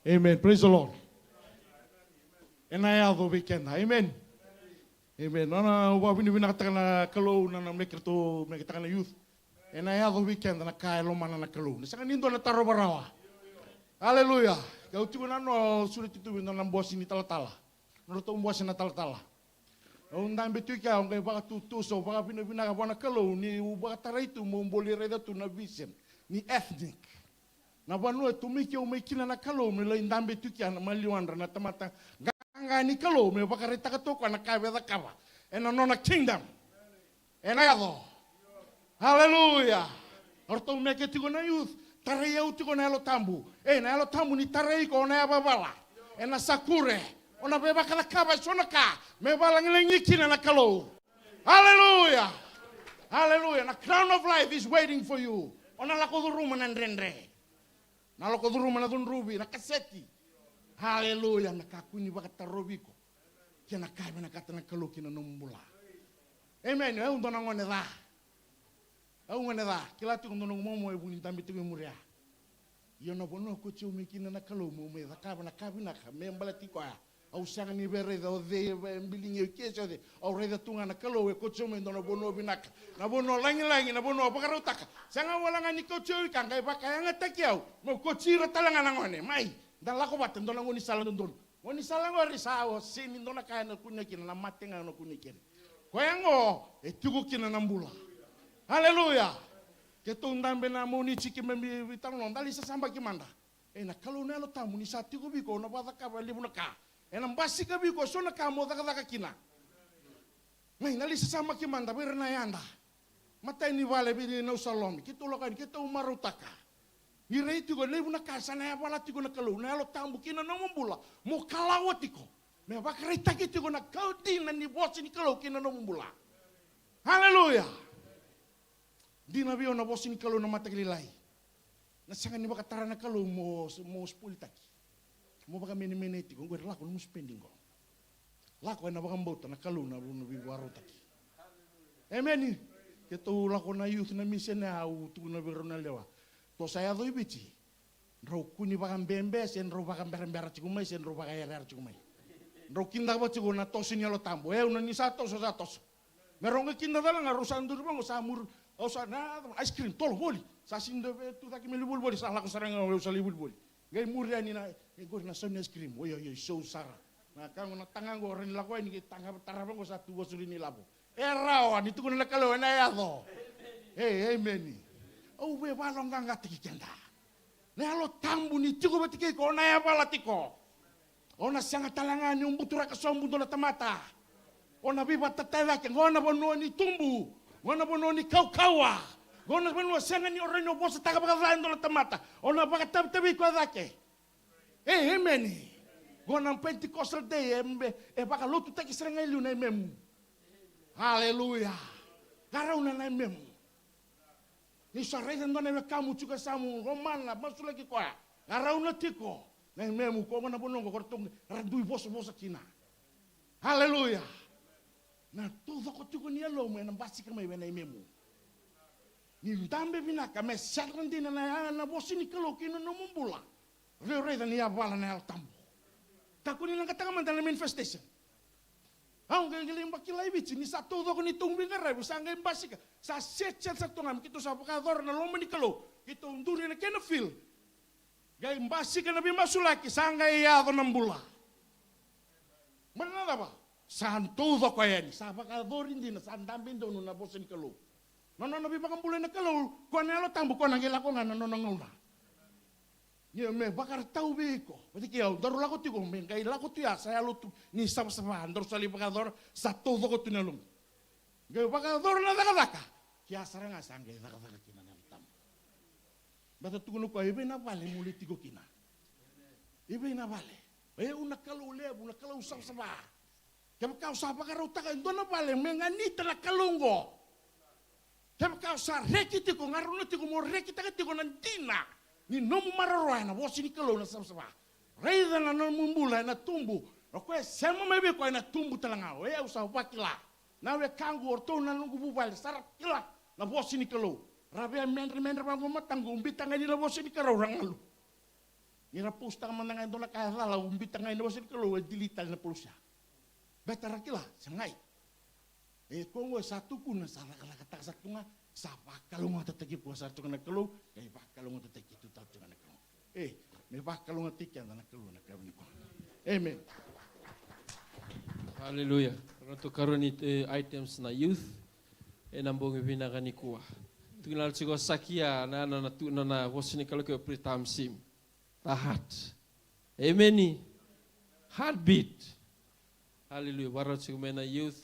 Amen. Praise the Lord. Ena yaco vei keda. Amen. Amen. Nona au vakavinavinakataka na Kalou na, na me keitou me ketaka na youth. Ena yaco vei keda na ka e lomana na Kalou. Ni sega ni dua na tarova rawa. Aleluya. Kau tiko na no sureti tu vei dua na bose ni talatala. Na ratou bose na talatala. Au dabe tu i kea, au qai vakatutusa, au vakavinavinaka vua na Kalou, niu vakatarai tu meu boli raica tu na vision ni ethnic. Na vanua e tomiki au mai kina na Kalou, me lai dabe tu i kea na maliwadra na tamata qaqa ni Kalou, me vakaraitaka tu o koya na ka e via cakava ena nona kingdom. Ena yaco. Aleluya. O ratou meke tiko na youth, tarai au tiko na Yalo Tabu. E, na Yalo Tabu ni tarai iko, o na yavavala. Ena sa kure. O na veivakacakava eso na ka me valagilagi kina na Kalou. Aleluya. Aleluya. Na crown of life is waiting for you. O na lako curuma na dredre. Na lako curuma na cudruvi, na kaseti. Aleluya. Na kakua ni vakatarovi iko kei na ka e vinakata na Kalou ki na nomu bula. Amen. Au dua na gone ca. Au gone ca. Kila tiko dua na noqu momo e vu ni dabe tiko e muria. Io, na vanua e kauti au mai kina na Kalou meu mai cakava na ka vinaka me baleti koya. Au sega ni via raica o cei e biligi au i ke se o cei. Au raica tu ga na Kalou e kauti au mai dua na vanua vinaka, na vanua lagilagi, na vanua vakarautaka. Sega wale ga ni kauti au i ka, qai vakayagataki au meu kauti ira tale ga na gone. Mai, da lako vata, dua na gaunisala dodonu. Gaunisala qori sa o sega ni dua na ka ena kunea kina, na mate ga ena kunea kina. Koya qo e tiko kina na bula. Aleluya. Keitou dabe na Moniti keimami veitalanoa, da lai sasabaki mada. E, na Kalou na Yalo Tabu ni sa tiko vei iko, o na vakacakava e levu na ka. Ena basika vei iko eso na ka mo cakacaka kina. Mai, na lai sasabaki mada vei ira na yada. Matai ni vale vei Nausalomi, keitou lako yani, keitou marautaka. Ni rai tiko e levu na ka sa na yavala tiko na Kalou, na Yalo Tabu ki na nomu bula, mo kalawa tiko. Me vakaraitaki tiko na kau dina ni vosa ni Kalou ki na nomu bula. Aleluya. Dina vei au na vosa ni Kalou na mataka lailai. Na sega ni vakatara na Kalou mo, mo spoiltaki. Mo vakamenemenei tiko, qori lako nomu spending qo. Lako ena vakabauta na Kalou na, na veivakarautaki. Emeni. Keitou lako na youth na mission ya, au tukuna vei rau na lewa. Tou sa yaco i Viti. Drau kua ni vakabebe se drau vakaberabera tiko mai se drau vakayarayara tiko mai. Drau kidava tiko na toso ni Yalo Tabu. E, au na ni sa toso, sa toso. Me rau qai kida cala ga, rau sa duri vaqo, sa muri, au sa na, ice cream, tolo voli. Sa sega ni dua vei tu cake me lai volivoli, sa lako sara ga au, au sa lai volivoli. Qai muri yani na, e qori na sau ni ice cream, oi, oi, oi, sau sara. Na ka qo na taga qo, rawa ni lako yani, qai taga, tarava qo, sa tu vosuri ni lavo. E rawa, ni tukuna na Kalou, ena yaco. E, emeni. Au veivakaloqaqataki keda. Na Yalo Tabu ni tiko vata kei iko, o na yavala tiko. O na sega tale ga ni o buturaka sobu dua na tamata. O na veivakatataya cake, qo na vanua ni tubu, qo na vanua ni kaukauwa, qo na vanua sega ni o rawa ni o vosataka vakaca e dua na tamata, o na vakatavitavi koya cake. E, emeni. Qo na Pentecostal Day, e, e vakalotutaki sara ga e liu na ememu. Aleluya. Qarauna na ememu. Ni sa raica e dua na wekamu tiko e yasamu, lomana, masulaki koya. Qarauna tiko na ememu, ko qo na vanua qo ko ratou ra dui vosavosa kina. Aleluya. Na taucoko tiko ni yalomu ena basika mai vei na imemu. Ni dabe vinaka me sere dina na, na vosa ni Kalou ki na nomu bula. Raica ni yavala na Yalo Tabu. Kakua ni laqataka mada na manifestation. Au qai, qai lai vakila i Viti ni sa taucoko ni tau veiqaravi sa qai basika. Sa set, set, set tu ga me keitou sa vakayacora na loma ni Kalou. Keitou duri ena kena field. Qai basika na veimasulaki, sa qai yaco na bula. Mai na cava? Sa taucoko yani, sa vakayacori dina, sa dabe donu na vosa ni Kalou. Na nona veivakabulai na Kalou, koya na Yalo Tabu, koya na qai lako ga na nona gauna. Ia me vakaraitau vei iko, vata kei au, daru lako tiko, me qai lako tu ya, sa yalo tu ni savasava, daru sa lai vakayacora, sa taucoko tu na yalomu. Qai vakayacora na cakacaka, kea sara ga sa qai cakacaka kina na Yalo Tabu. Baleta tukuna o koya, e vei na vale mo lai tiko kina? E vei na vale? E, au na Kalou levu, na Kalou savasava. Kevaka o sa vakarautaka e dua na vale me ganita na Kalou oqo, kevaka o sa reki tiko, gauna tiko mo rekitaka tiko na dina ni nomu maroroya na vosa ni Kalou na savasava. Raica na nomu bula ena tubu. O koya e sema mai vei koya ena tubu tale ga. O yau sa vakila. Na wekaqu, o ratou na noqu vuvale, sa ra kila na vosa ni Kalou. Ra via medremedre vaqo mataqu, au biuta ga yani na vosa ni Kalou, ra galu. Ni ra postaka mada ga e dua na ka e cala, au biuta ga yani na vosa ni Kalou, e delete tale na post ya. Baleta ra kila, sega. E koya oqo e sa tukuna, sa cakacakataka sara tu ga, sa vakalougatataki koya sara tu ga na Kalou, qai vakalougatataki tu tale tu ga na Kalou. E, me vakalougatataki keda na Kalou na ka vinaka. Amen. Hallelujah. Ratou karua ni, e, items na youth. Ena bogi vinaka nikua. Tukuna tiko saka ya na, na, na, tu, na, na vosa ni Kalou ke o Pritam Sim. The heart. Amen. Heartbeat. Hallelujah. Vakarau tiko mai na youth.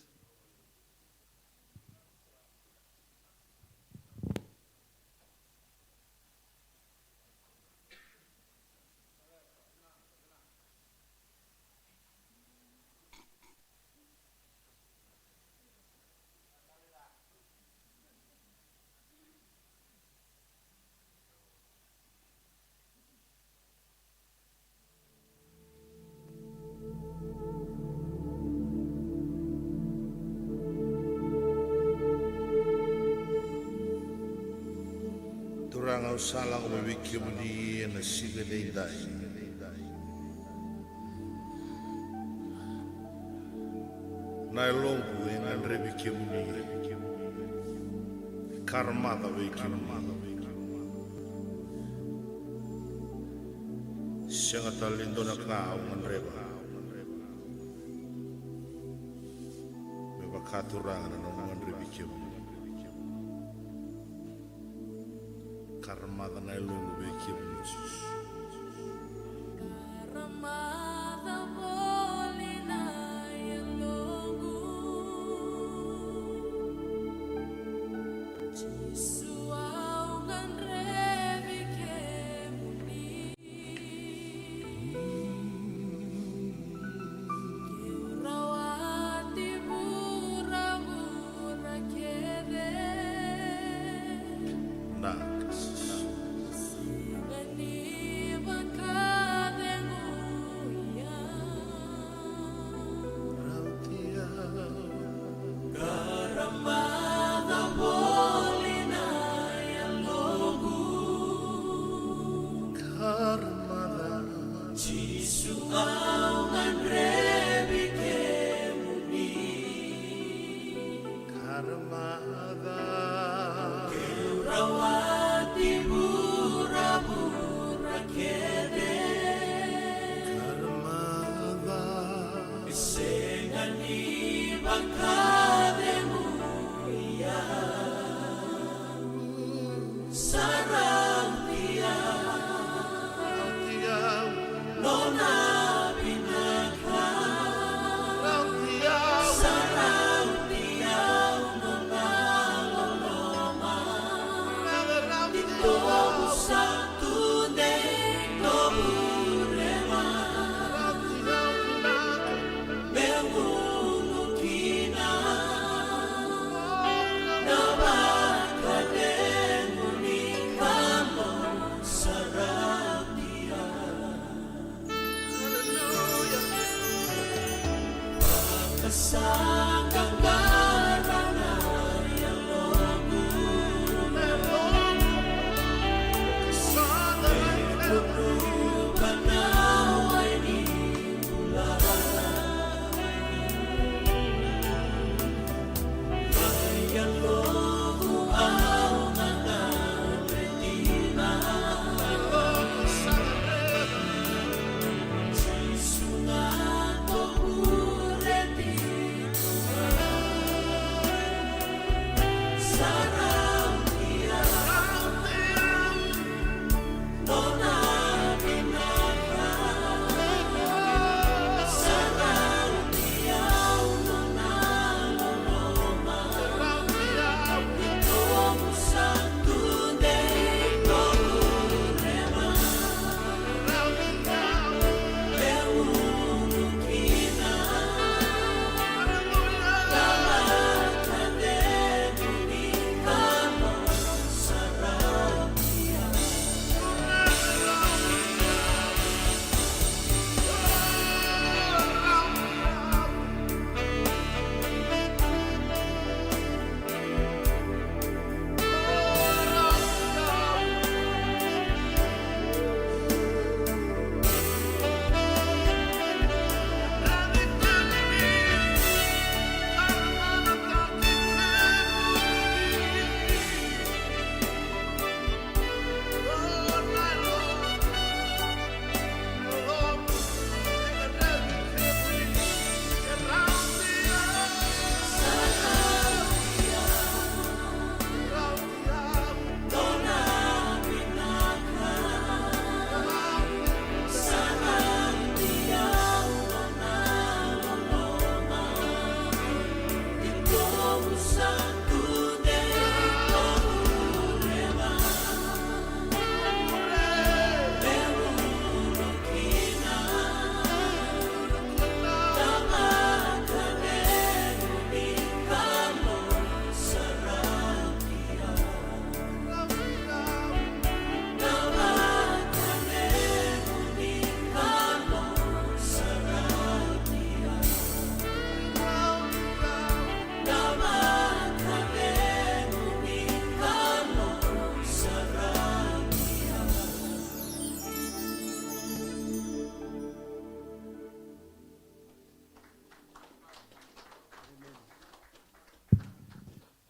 Turaga, au sa lako mai vei kemuni ena siga edaidai. Na yaloqu e gadrevi kemuni. E karamaca vei kemuni. Sega tale ni dua na ka au gadreva me vaka, Turaga, na noqu gadrevi kemuni. Karamaca na yaloqu vei kemuni, Jisu. Karamaca voli na yaloqu, Jisu, au gadrevi kemuni. Keu rawati vuravura kece. Na. Sega ni vakaceguya. Rauti au. Karamaca voli na yaloqu. Karamaca. Jisu, au gadrevi kemuni. Karamaca. Keu rawati vuravura kece. Karamaca. E sega ni vakaceguya. Sa rauti au. Rauti au. Nona vinaka. Rauti au. Sa rauti au nona loloma.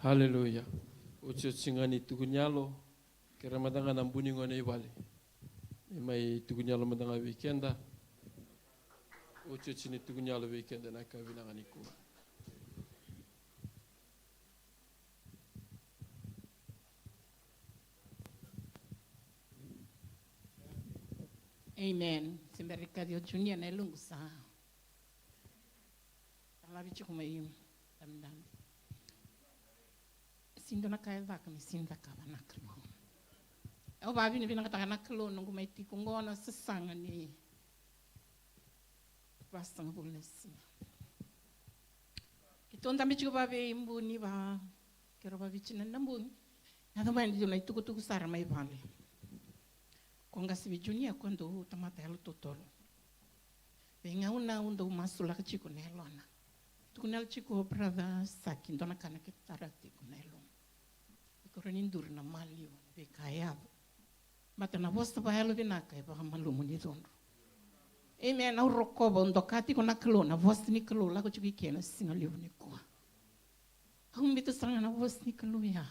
Haleluya. Otioti ga ni tukuni yalo, kere mada ga na buni gone i vale. Ni mai tukuni yalo mada ga vei keda. Otioti ni tukuni yalo vei keda na ka vinaka nikua. Amen. Se bera ni kaci o Junior na yaloqu sa. Alavi tiko mai dabedabe. Sega ni dua na ka e caka me sega ni cakava na Kalou. Au vakavinavinakataka na Kalou noqu mai tiko qo na sasaga ni vasagavulu na siga. Keitou dabe tiko vakaveibuni va, keirau vakaviti na bogi. Yaco mai e dua na itukutuku sara mai vale. Ko qase vei Junior, ko dau tamata yalo totolo. Veigauna au dau masulaka tiko na yalona. Tukuna yalo tiko o brother Saki, dua na ka na kidavaki tiko na yalona. Iko rawa ni duri na maliwa ni veika e yaco. Baleta na vosa vakayalovinaka e vakamalumu ni cudru. Amen. Au rokova, au doka tiko na Kalou, na vosa ni Kalou lako tiko i ke na siga levu nikua. Au biuta sara ga na vosa ni Kalou ya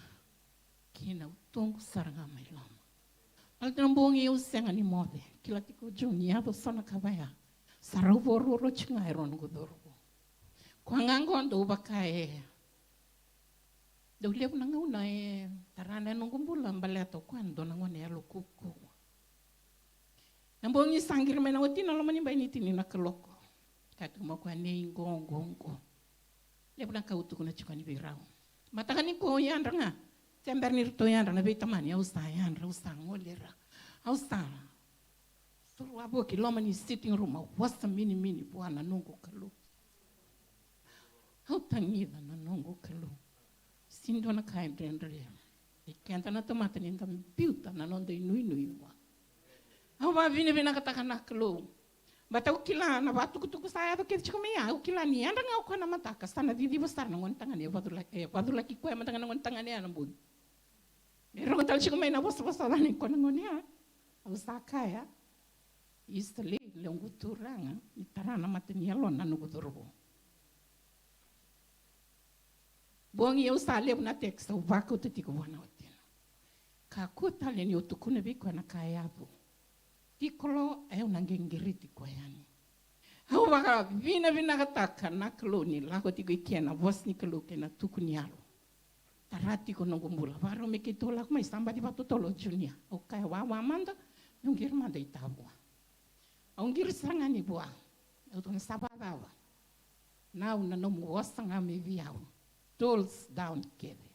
kei na utoqu sara ga mai loma. Baleta na bogi au sega ni moce. Kila tiko o Junior, yaco so na ka vaya, sa rau vakarokoroko tiko ga e rua noqu cauravou. Koya ga qo dau vaka e dau levu na gauna e tara na noqu bula, baleta o koya e dua na gone yalo kaukauwa. Na bogi sa qiri mai na watina loma ni bai ni tini na kaloko. Kaya tiko mai o koya, nei, qo, qo, qo. Levu na ka au tukuna tiko yani vei rau. Mataka nikua au yadra ga. Se bera ni ratou yadra na veitamani, au sa yadra, au sa gole ira. Au sa suru wavoki loma ni sitting room, au vosa minimini vua na noqu Kalou. Au tagica na noqu Kalou. Sega ni dua na ka e dredre. Vei keda na tamata ni da biuta na noda inuinui vua. Au vakavinavinakataka na Kalou. Baleta au kila na vakatukutuku sa yaco kece tiko mai ya. Au kila ni yadra ga o koya na mataka, sa na ciciva sara na gone tagane, e vakaculaki, e vakaculaki koya mada ga na gone tagane ya na bogi. Me rogo tale tiko mai na vosavosa ca nei koya na gone ya. Au sa kaya, isa, lewe ni noqu turaga, ni tara na mata ni yalona na noqu cauravou. Bogi au sa levu na text au vakauta tiko vua na watina. Kakua tale ni o tukuna vei koya na ka e yaco. Tiko lo, au na qiriti koya yani. Au vakavinavinakataka na Kalou ni lako tiko i ke na vosa ni Kalou kei na tuku ni yalo. Tara tiko noqu bula. Vakarau me keitou lako mai, sa baci vakatotolo o Junior. Au kaya, wawa mada, meu qiri mada i tavua. Au qiri sara ga ni vua. Au tukuna, sa vakacava? Nau, na nomu vosa ga mai vei au. Tools down kece.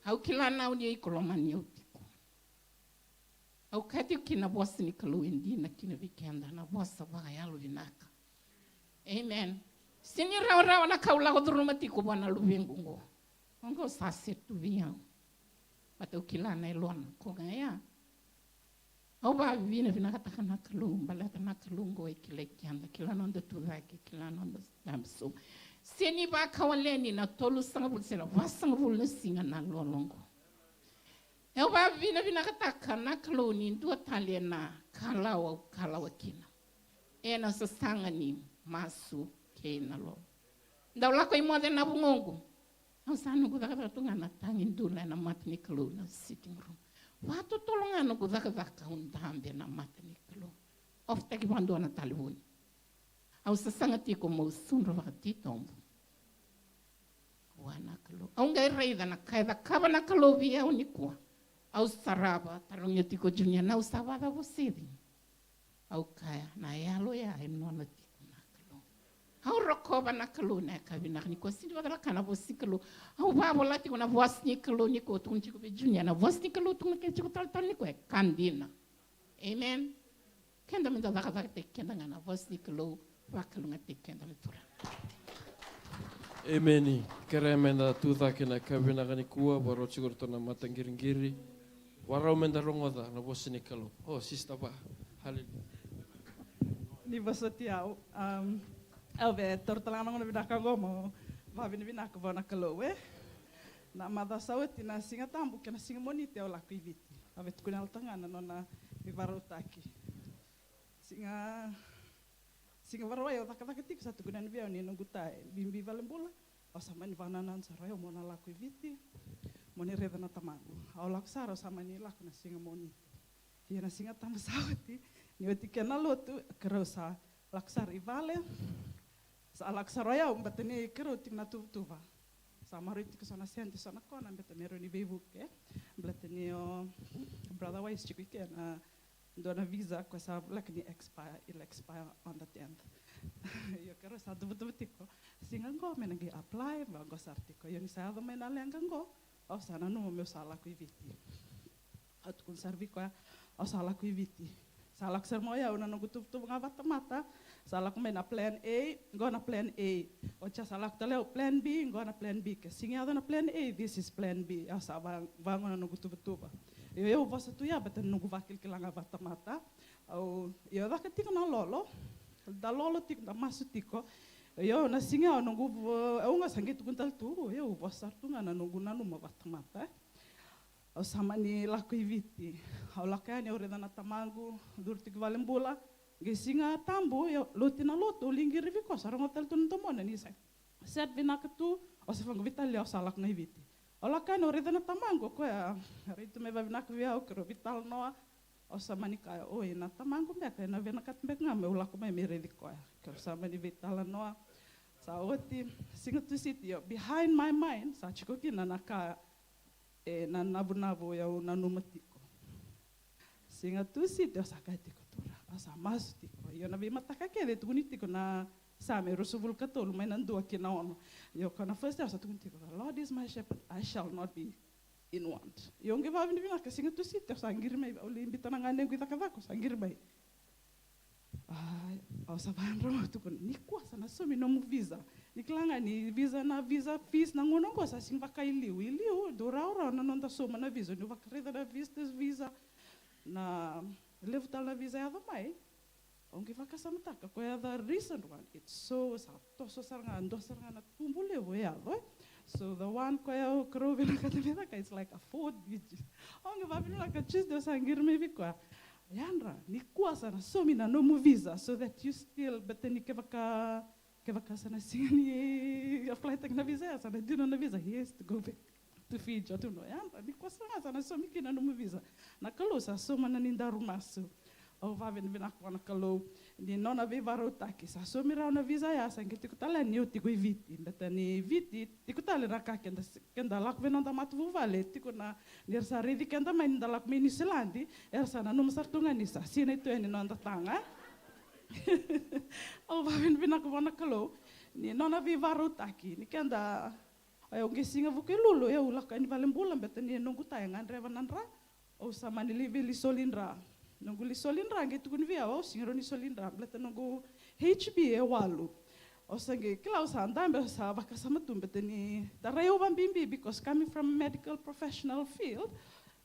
Au kila nau ni iko lomani au tiko. Au kaya tiko kina na vosa ni Kalou e dina kina vei keda, na vosa vakayalovinaka. Amen. Sega ni rawarawa na ka au lako curuma tiko vua na luvequ qo. Oqo sa set tu vei au. Baleta au kila na yalona, ko ga ya. Au vakavinavinakataka na Kalou, baleta na Kalou qo e kilai keda, kila noda tucake, kila noda dabe sobu. Sega ni vakawaleni na tolusagavulu se na vasagavulu na siga na lolo qo. Au vakavinavinakataka na Kalou ni dua tale na kalawa au kalawa kina. Ena sasaga ni masu kei na lolo. Dau lako i moce na vugoqu. Au sa noqu cakacaka tu ga na tagi dula ena mata ni Kalou na sitting room. Vakatotolo ga noqu cakacaka au dabe ena mata ni Kalou. Ofitaki vakadua na talevoni. Au sasaga tiko meu sudra vakatitobu vua na Kalou. Au qai raica na ka e cakava na Kalou vei au nikua. Au sarava, tarogi au tiko o Junior, nau sa vakacava o Seci? Au kaya, na yalo ya e nona tiko na Kalou. Au rokova na Kalou na yakavi vinaka nikua, sega ni vakacalaka na vosa ni Kalou. Au vakavola tiko na vosa ni Kalou nikua, tukuna tiko vei Junior, na vosa ni Kalou tukuna ke tiko talatala nikua e ka dina. Amen. Keda meda cakacakataki keda ga na vosa ni Kalou, vakalougatataki keda na Turaga. Emeni. Kerea meda tucake na yakavi vinaka nikua, vakarau tiko ratou na mataqiriqiri. Vakarau meda rogoca na vosa ni Kalou. O, sista va. Haleluya. Ni vosoti au. Am, au via taura tale ga na gauna vinaka oqo meu vakavinavinaka vua na Kalou, e. Na macawa sa oti na Siga Tabu kei na Siga Moniti au lako i Viti. Au via tukuna yalotaka ga na nona veivakarautaki. Siga, siga Vakarauwai au cakacaka tiko, sa tukuna yani vei au ni noqu ta e bibi valenibula. Au sa mani vakanananu sara, o yau mo na lako i Viti mo ni raica na tamaqu. Au lako sara, au sa mani lako na siga Moniti. Ia na Siga Tabu sa oti, ni oti kena lotu, keirau sa lako sara i vale. Sa lako sara o yau, baleta ni keirau tiko na tuvatuva. Sa maroroi tiko so na sede so na kona, baleta me rawa ni veivuke. Baleta ni o Brother Wise tiko i ke na dua na visa ko sa voleka ni expire, ila expire on the tenth. Io, keirau sa tuvatuva tiko. Siga qo me na qai apply, vaqo sara tiko. Io, ni sa yaco mai na leqa qo, au sa nanuma meu sa lako i Viti. Au tukuna sara vei koya, au sa lako i Viti. Sa lako sara mai o yau na noqu tuvatuva ga vakatamata. Sa lako mai na plan A, qo na plan A. Oti ya sa lako tale au plan B, qo na plan B. Ke sega ni yaco na plan A, this is plan B. Au sa va, vaqo na noqu tuvatuva. Io, au vosa tu ya baleta na noqu vakilakila ga vakatamata. Au, io, caka tiko na lolo. Da lolo tiko, da masu tiko. Io, na siga ya o noqu vo-, au ga sa qai tukuna tale tu, io, au vosa sara tu ga na noqu nanuma vakatamata, e. Au sa mani lako i Viti. Au lako yani, au raica na tamaqu, curu tiko i valenibula. Qai Siga Tabu, io, lotu na lotu, au lai qiri vei koya, sa rogoca tale tu na domona ni sa set vinaka tu, au sa vaqo, veitalia, au sa lako ga i Viti. Au lako yani, au raica na tamaqu, o koya rai tu mai vavinaka vei au, keirau veitalanoa. Au sa mani kaya, oi, na tamaqu beka ena vinakata beka ga meu lako mai me raici koya. Keirau sa mani veitalanoa. Sa oti, Siga Tusiti, io, behind my mind sa tiko kina na ka, e, na navunavu au nanuma tiko. Siga Tusiti au sa kaya tiko, Turaga, au sa masu tiko. Io, na veimataka kece e tukuni tiko na Same ruasagavulu ka tolu, mai na dua ki na ono. Io, ko na first day au sa tukuni tiko, the Lord is my shepherd, I shall not be in want. Io, qai vavinavinaka, Siga Tusiti au sa qiri mai, au lai biuta na ganequ i cakacaka, au sa qiri mai. Ai, au sa vayadrava, au tukuna, nikua sa na saumi nomu visa. Ni kila ga ni visa, na visa fees na gauna oqo sa sega ni vaka i liu. I liu dau rawarawa na noda sauma na visa. Niu vakaraica na visitors visa, na levu tale na visa yaco mai, au qai vakasamataka, koya the recent one, it's so, sa toso sara ga, dua sara ga na tubu levu e yaco, e. So the one koya au, keirau vinakata me caka, it's like a four digit. Au qai vavinavinaka, Tuesday au sa qiri mai vei koya. Yadra, nikua sa na saumi na nomu visa, so that you still, baleta ni kevaka, kevaka sa na sega ni apply-taki na visa ya, sa na dina na visa, he has to go back to Fiji. Au tukuna, yadra, nikua sa ga sa na saumi kina na nomu visa. Na Kalou sa sauma na ni daru masu. Au vavinavinaka vua na Kalou ni nona veivarautaki. Sa saumi rawa na visa ya, sa qai tiko tale niu tiko i Viti. Baleta ni Viti, tiko tale na ka keda, keda lako vei noda matavuvale, tiko na, ni ra sa raici keda mai ni da lako mai Niusiladi, era sa nanuma sara tu ga ni sa sinai tu yani noda taga. Au vavinavinaka vua na Kalou ni nona veivarautaki, ni keda, au qai Siga Vukelulu, au lako yani valenibula, baleta ni noqu ta e gadreva na dra. Au sa mani lai veisolidra. Noqu lai solidra, qai tukuni vei au, au sega ni rawa ni solidra, baleta noqu H B e walu. Au sa qai kila, au sa dabe, au sa vakasama tu, baleta ni tarai au vabibi, because coming from a medical professional field,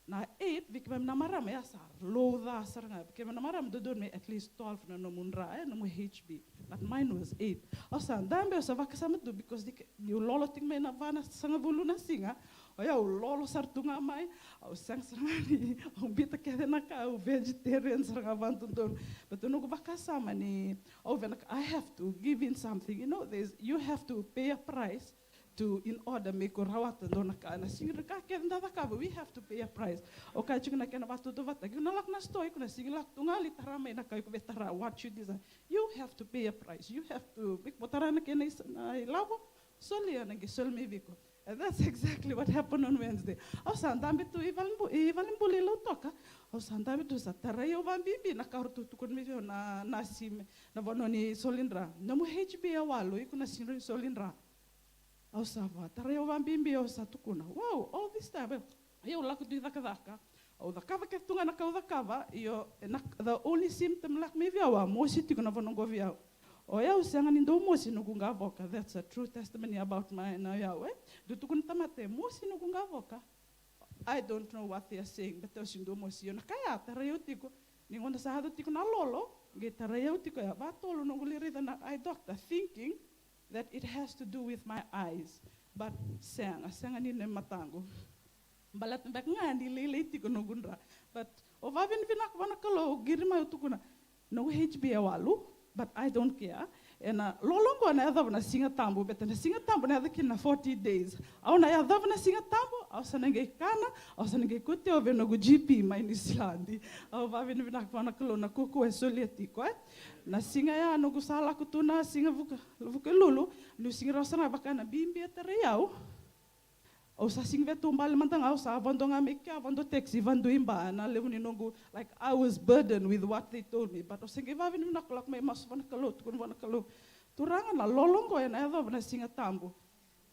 na eight vei keimami na marama ya sa low ca sara ga. Vei keimami na marama dodonu me at least twelve na nomu dra, e, nomu H B. But mine was eight. Au sa dabe, au sa vakasama tu, because ni ke-, niu lolo tiko mai na va na sagavulu na siga, o yau lolo sara tu ga mai, au sega sara ga ni, au biuta kece na ka, au vegetarian sara ga vakadodonu. But au noqu vakasama ni, au vinaka, I have to give in something, you know, there's, you have to pay a price to, in order me ko rawata dua na ka, na sega ni ka kece da cakava, we have to pay a price. Au kaya tiko na kena vakatautauvatataki, iko na lako na store, iko na sega ni lako tu ga lai tara mai na ka iko via tara, what you desire. You have to pay a price. You have to, me ko tara na kena isa, na ilavo, solia na qai soli mai vei iko. And that's exactly what happened on Wednesday. Au sa dabe tu i valenibula, i valenibula i Lautoka. Au sa dabe tu, sa tarai au vabibi na ka ratou tukuna mai vei au na, na sime, na vanua ni solidra. Nomu H B e walu, iko na sega ni solidra. Au sa va, tarai au vabibi, au sa tukuna. Wow, all this time, e, au lako tu i cakacaka. Au cakava kece tu ga na ka au cakava, io, na, the only symptom lako mai vei au, a mosi tiko na vanua qo vei au. O yau sega ni dau mosi noqu qavoka. That's a true testimony about my, na yau, e. Dau tukuna tamata e mosi noqu qavoka. I don't know what they are saying, but au sega ni dau mosi. Io, na ka ya tarai au tiko. Ni gauna sa yaco tiko na lolo, qai tarai au tiko ya. Vakatolu noqu lai raica na eye doctor, thinking that it has to do with my eyes. But sega, sega ni na mataqu. Baleta beka ga ni lailai tiko noqu dra. But au vavinavinaka vua na Kalou, au qiri mai au tukuna, noqu H B e walu, but I don't care. Ena lolo oqo na yacova na Siga Tabu, baleta na Siga Tabu na yaco kina na forty days. Au na yacova na Siga Tabu, au sa na qai kana, au sa na qai kauti au vei noqu G P mai Niusiladi. Au vavinavinaka vua na Kalou na kaukaua e solia tiko, e. Na siga ya noqu sa lako tu na siga Vuke, Vukelulu, niu sega ni rawa sara ga vaka na bibi e tarai au. Au sa sega ni via taubale mada ga, au sa vodo ga mai kea, vodo taxi, vadua i Ba, na levu ni noqu, like, I was burdened with what they told me. But au se qai vavinavinaka, lako mai masu vua na Kalou, tukuna vua na Kalou, Turaga, na lolo oqo ena yacova na Siga Tabu.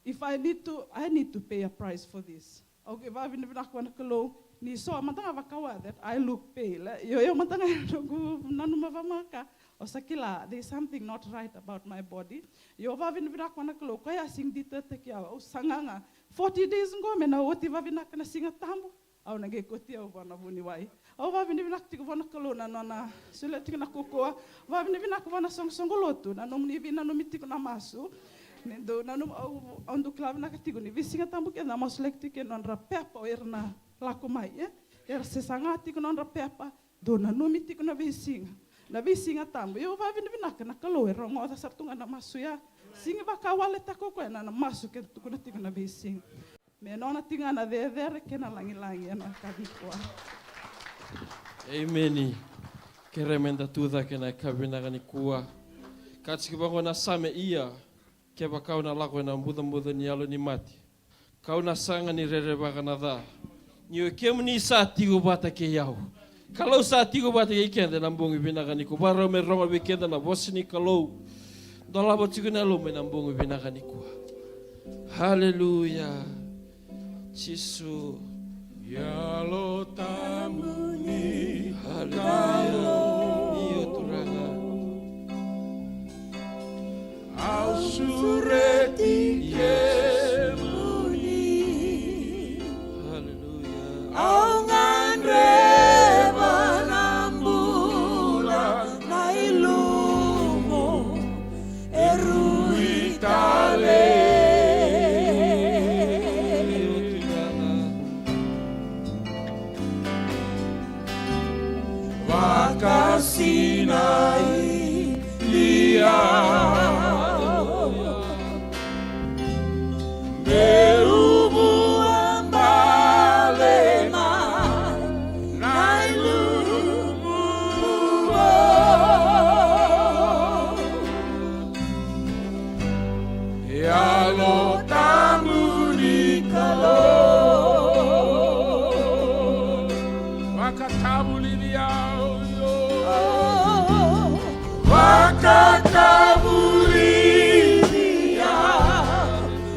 If I need to, I need to pay a price for this. Au qai vavinavinaka vua na Kalou, ni so mada ga vakawa that I look pale, e. Io, io mada ga e noqu nanuma vamaka. Au sa kila, there's something not right about my body. Io, vavinavinaka vua na Kalou, koya a sega ni detertaki au, au saga ga. Forty days oqo me na oti vavinaka na Siga Tabu, au na qai kauti au vua na vuniwai. Au vavinavinaka tiko vua na Kalou na nona solia tiko na kaukaua. Vavinavinaka vua na soqosoqo lotu na nomuni veinanumi tiko na masu. Ni dou nanuma, au, au dau kila vinaka tiko ni veisiga tabu kece na masulaki tiko kina nodra pepa o ira na lako mai, e. Era se saga tiko nodra pepa, dou nanumi tiko na veisiga, na veisiga tabu. Io, vavinavinaka na Kalou e rogoca sara tu ga na masu ya. Sega ni vakawaletaka o koya na, na masu keda tukuna tiko na veisiga. Me nona tiko ga na cecere kei na lagilagi ena yakavi nikua. Emeni. Kerea meda tucake ena yakavi vinaka nikua. Kaya tiko vaqo na Same, ia, kevaka au na lako ena bucabuca ni yalo ni mate, kau na saga ni rerevaka na ca, ni oi kemuni sa tiko vata kei au. Kalou sa tiko vata kei keda ena bogi vinaka nikua. Vakarau me rogo vei keda na vosa ni Kalou. Dolava tiko na yalomu ena bogi vinaka nikua. Haleluya. Jisu. Yalo Tabu ni Kalou. Haleluya. Io, Turaga. Au sureti kemuni. Haleluya. Au gadreva na bula, na ilumu e rui tale. Vakasinai lia. Meu vua balena na ilumu. Yalo Tabu ni Kalou. Vakatavulici au, io. Vakatavulici au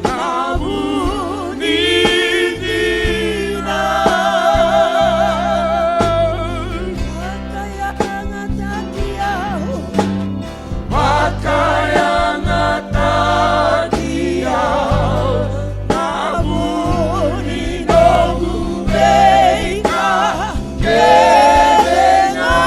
na vu ni dina. Vakayagataki au. Vakayagataki au na vu ni noqu veika kece ga.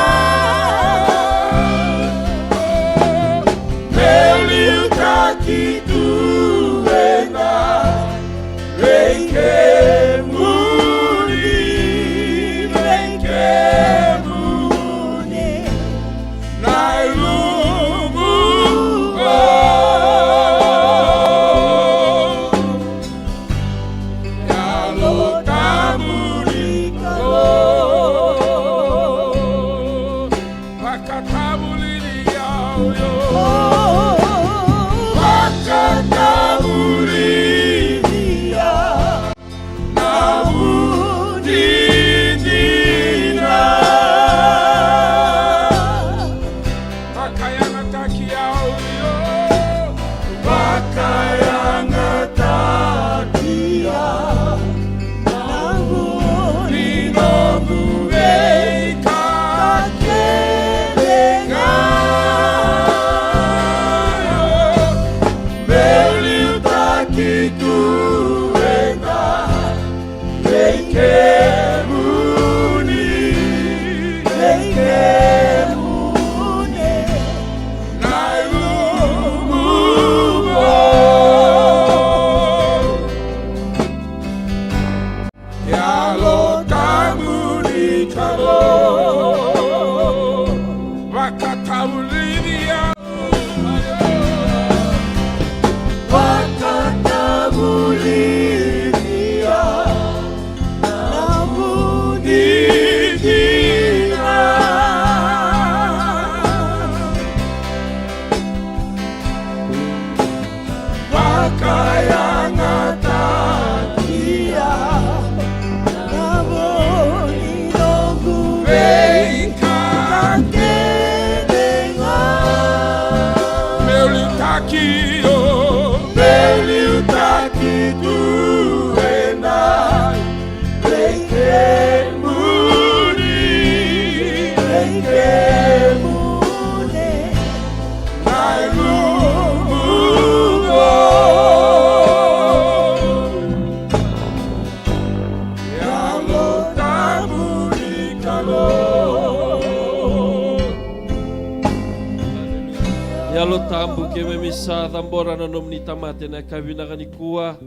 Cabora na nomuni tamata ena yakavi vinaka nikua.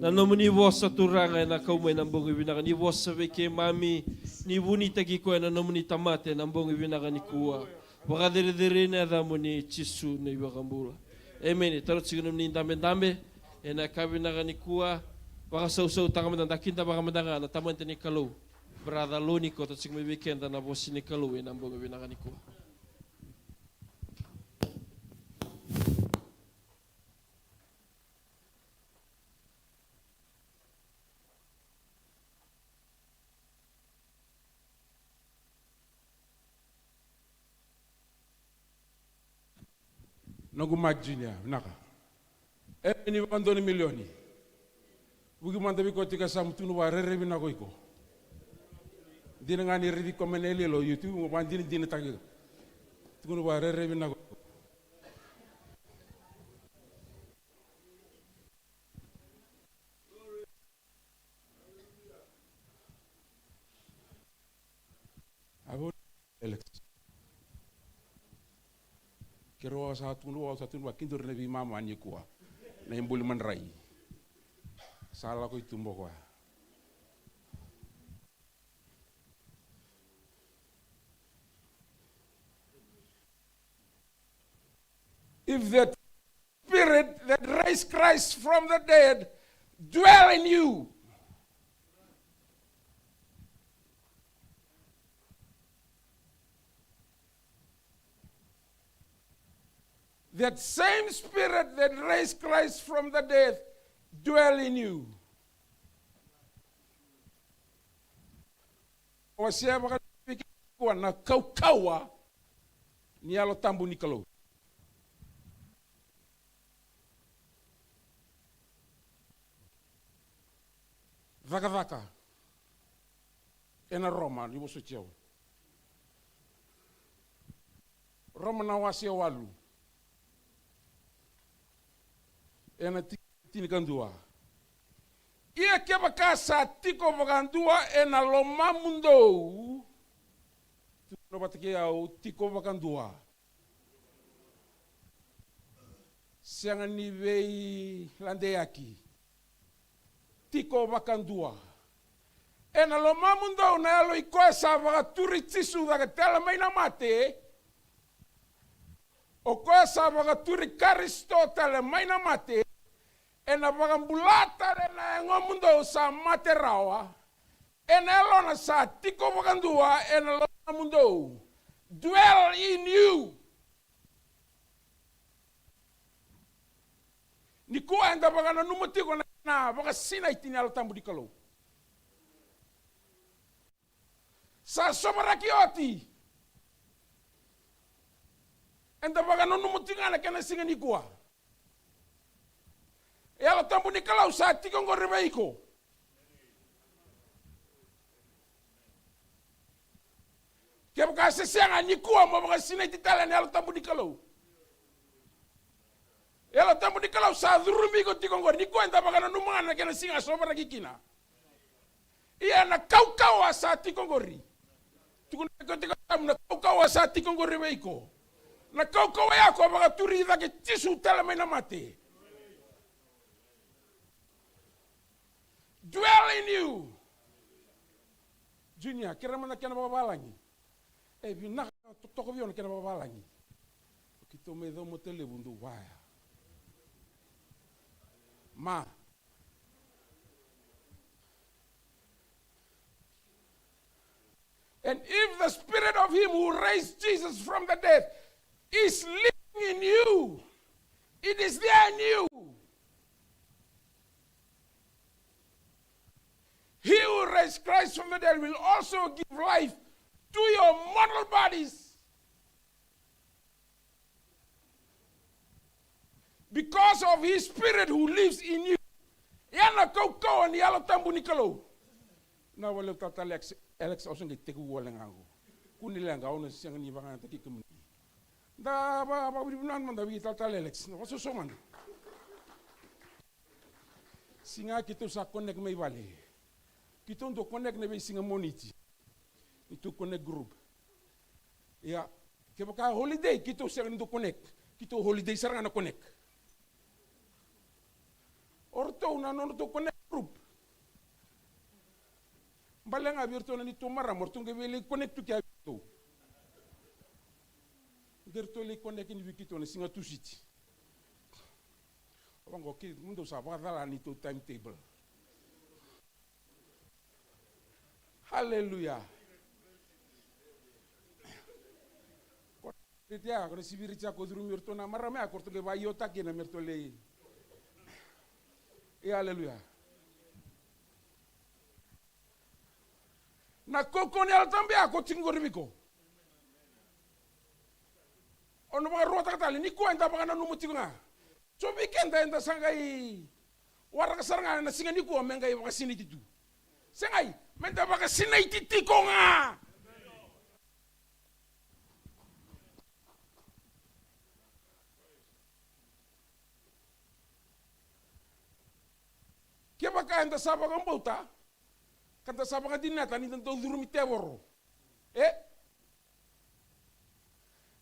Na nomuni vosa Turaga ena kau mai na bogi vinaka. Ni vosa vei keimami, ni vunitaki koya na nomuni tamata ena bogi vinaka nikua. Vakacerecerei na yacamuni Jisu na iVakabula. Emeni. Taro tiko na nomuni dabedabe ena yakavi vinaka nikua. Vakasausautaka mada, da kidavaka mada ga na tamata ni Kalou, Brother Loni, koto tiko mai vei keda na vosa ni Kalou ena bogi vinaka nikua. Noqu Mike Junior, vinaka. Emeni vakadua na milioni. Vuki mada vei koya tiko e yasamu, tukuna vua rairai vinaka o iko. Dina ga ni raici koya mai na yaloyalo, io, tu vakadinadinataki. Tukuna vua rairai vinaka o iko. Avo Alex. Keirau sa tukuna, au sa tukuna vua, kiduri na veimama nikua. Na ibuli madrai. Sa lako i tuba o koya. If that Spirit that raised Christ from the dead dwell in you. That same Spirit that raised Christ from the dead dwell in you. Wasea vakavinaka na kaukauwa ni Yalo Tabu ni Kalou. Cakacaka ena Roma, ni vosoti au. Roma na wase e walu. Ena ti-, tinikadua. Ia kevaka sa tiko vakadua ena lomamudou, tukuna vata kei au, tiko vakadua. Sega ni veiladeyaki. Tiko vakadua. Ena lomamudou na yalo i koya sa vakaturi Jisu cake tale mai na mate. O koya sa vakaturi Karisito tale mai na mate, ena vakabula tale na yagomudou sa mate rawa, ena yalona sa tiko vakadua ena lomamudou. Dwell in you. Nikua eda vakananuma tiko na, na vakasinaiti ni Yalo Tabu ni Kalou. Sa sovaraki oti. Eda vakananuma tiko ga na kena siga nikua. Yalo Tabu ni Kalou sa tiko qori vei iko. Kevaka se sega, nikua mo vakasinaiti tale na Yalo Tabu ni Kalou. Yalo Tabu ni Kalou sa curumi iko tiko qori. Nikua eda vakananuma ga na kena siga a sovaraki kina. Ia na kaukauwa sa tiko qori. Tukuna vei koya tiko e yasamu, na kaukauwa sa tiko qori vei iko. Na kaukauwa ya ko vakaturi cake Jisu tale mai na mate. Dwell in you. Junior, kerea mada na kena vakavalagi. E vinaka, totoka vei au na kena vakavalagi. Keitou mai Caumata Levu dou vaya. Ma. And if the spirit of him who raised Jesus from the dead is living in you, it is there in you. He who raised Christ from the dead will also give life to your mortal bodies because of his spirit who lives in you. Ia na kaukauwa ni Yalo Tabu ni Kalou. Na wale tata Alex, Alex, au se qai tekivu wale ga qo. Kua ni leqa, au na sega ni vakayagataki kemuni. Da va, vakavinavinaka mada vei tata Alex. Na vasoso mada. Siga keitou sa connect mai vale. Keitou dau connect na veisiga Moniti. Keitou connect group. Ia, kevaka holiday, keitou sega ni dau connect. Keitou holiday sara ga na connect. iratou na nodratou connect group. Bale ga vei iratou na neitou marama, o ratou qai via lai connect tu kea vei iratou. Qai ratou lai connect ni vei keitou na siga Tusiti. Vaqo, kemudou sa vakacala neitou timetable. Haleluya. Ko na siviri tiko, ko na siviri tiko, ko curumi iratou na marama ya, ko ratou qai vaiotaki kina me ratou lai. E, haleluya. Na kaukauwa ni Yalo Tabu ya ko tiko qori vei iko. O na vakaruataka tale, nikua eda vakananuma tiko ga. So vei keda eda sa qai waraka sara ga na siga nikua me qai vakasinaiti tu. Segai, meda vakasinaiti tiko ga. Kevaka eda sa vakabauta, ka da sa vakadinata ni da dau curumi tevoro. E?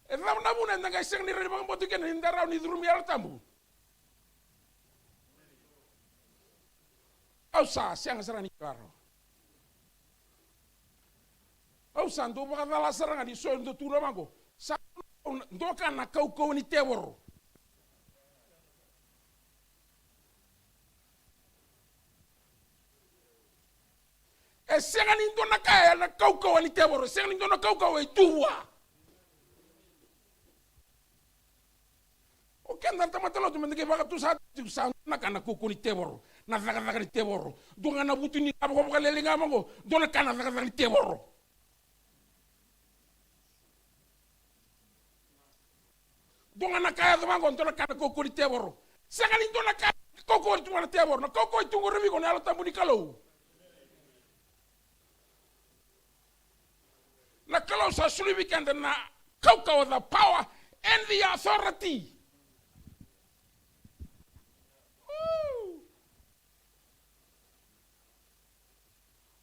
E cava na vuna eda qai sega ni rawa ni vakabauta kina ni da rawa ni curumi Yalo Tabu? Au sa sega sara ni kila rawa. Au sa dau vakacala sara ga ni so dau tukuna vaqo. Sa dua ka na kaukauwa ni tevoro. E sega ni dua na ka e na kaukauwa ni tevoro, e sega ni dua na kaukauwa e tu vua. O keda na tamata lotu meda qai vakatusa tiko, sa dua na ka na kaukauwa ni tevoro, na cakacaka ni tevoro. Dua ga na vutuniyau vakalailai ga vaqo, dua na ka na cakacaka ni tevoro. Dua ga na ka yaco vaqo, dua na ka na kaukauwa ni tevoro. Sega ni dua na ka kaukauwa tu vua na tevoro. Na kaukauwa e tu qori vei iko na Yalo Tabu ni Kalou. Na Kalou sa soli vei keda na kaukauwa, the power and the authority.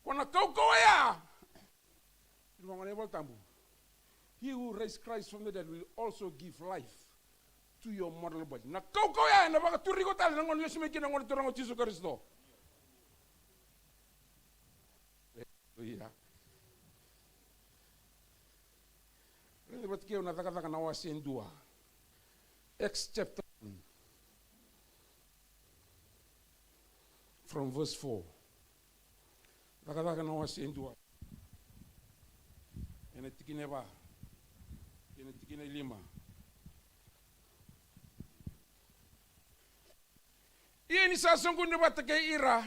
Ko na kaukauwa ya. Ni vagona iVolatabu. He who raised Christ from the dead will also give life to your mortal body. Na kaukauwa ya ena vakaturi iko tale na gauna lesu mai kina na Gone Turaga o Jisu Karisito. Aleluya. Raica vata kei au na Cakacaka na wase e dua. Acts chapter one. From verse four. Cakacaka na wase e dua. Ena tikina e va. Ena tikina e lima. Ia ni sa soqoni vata kei ira,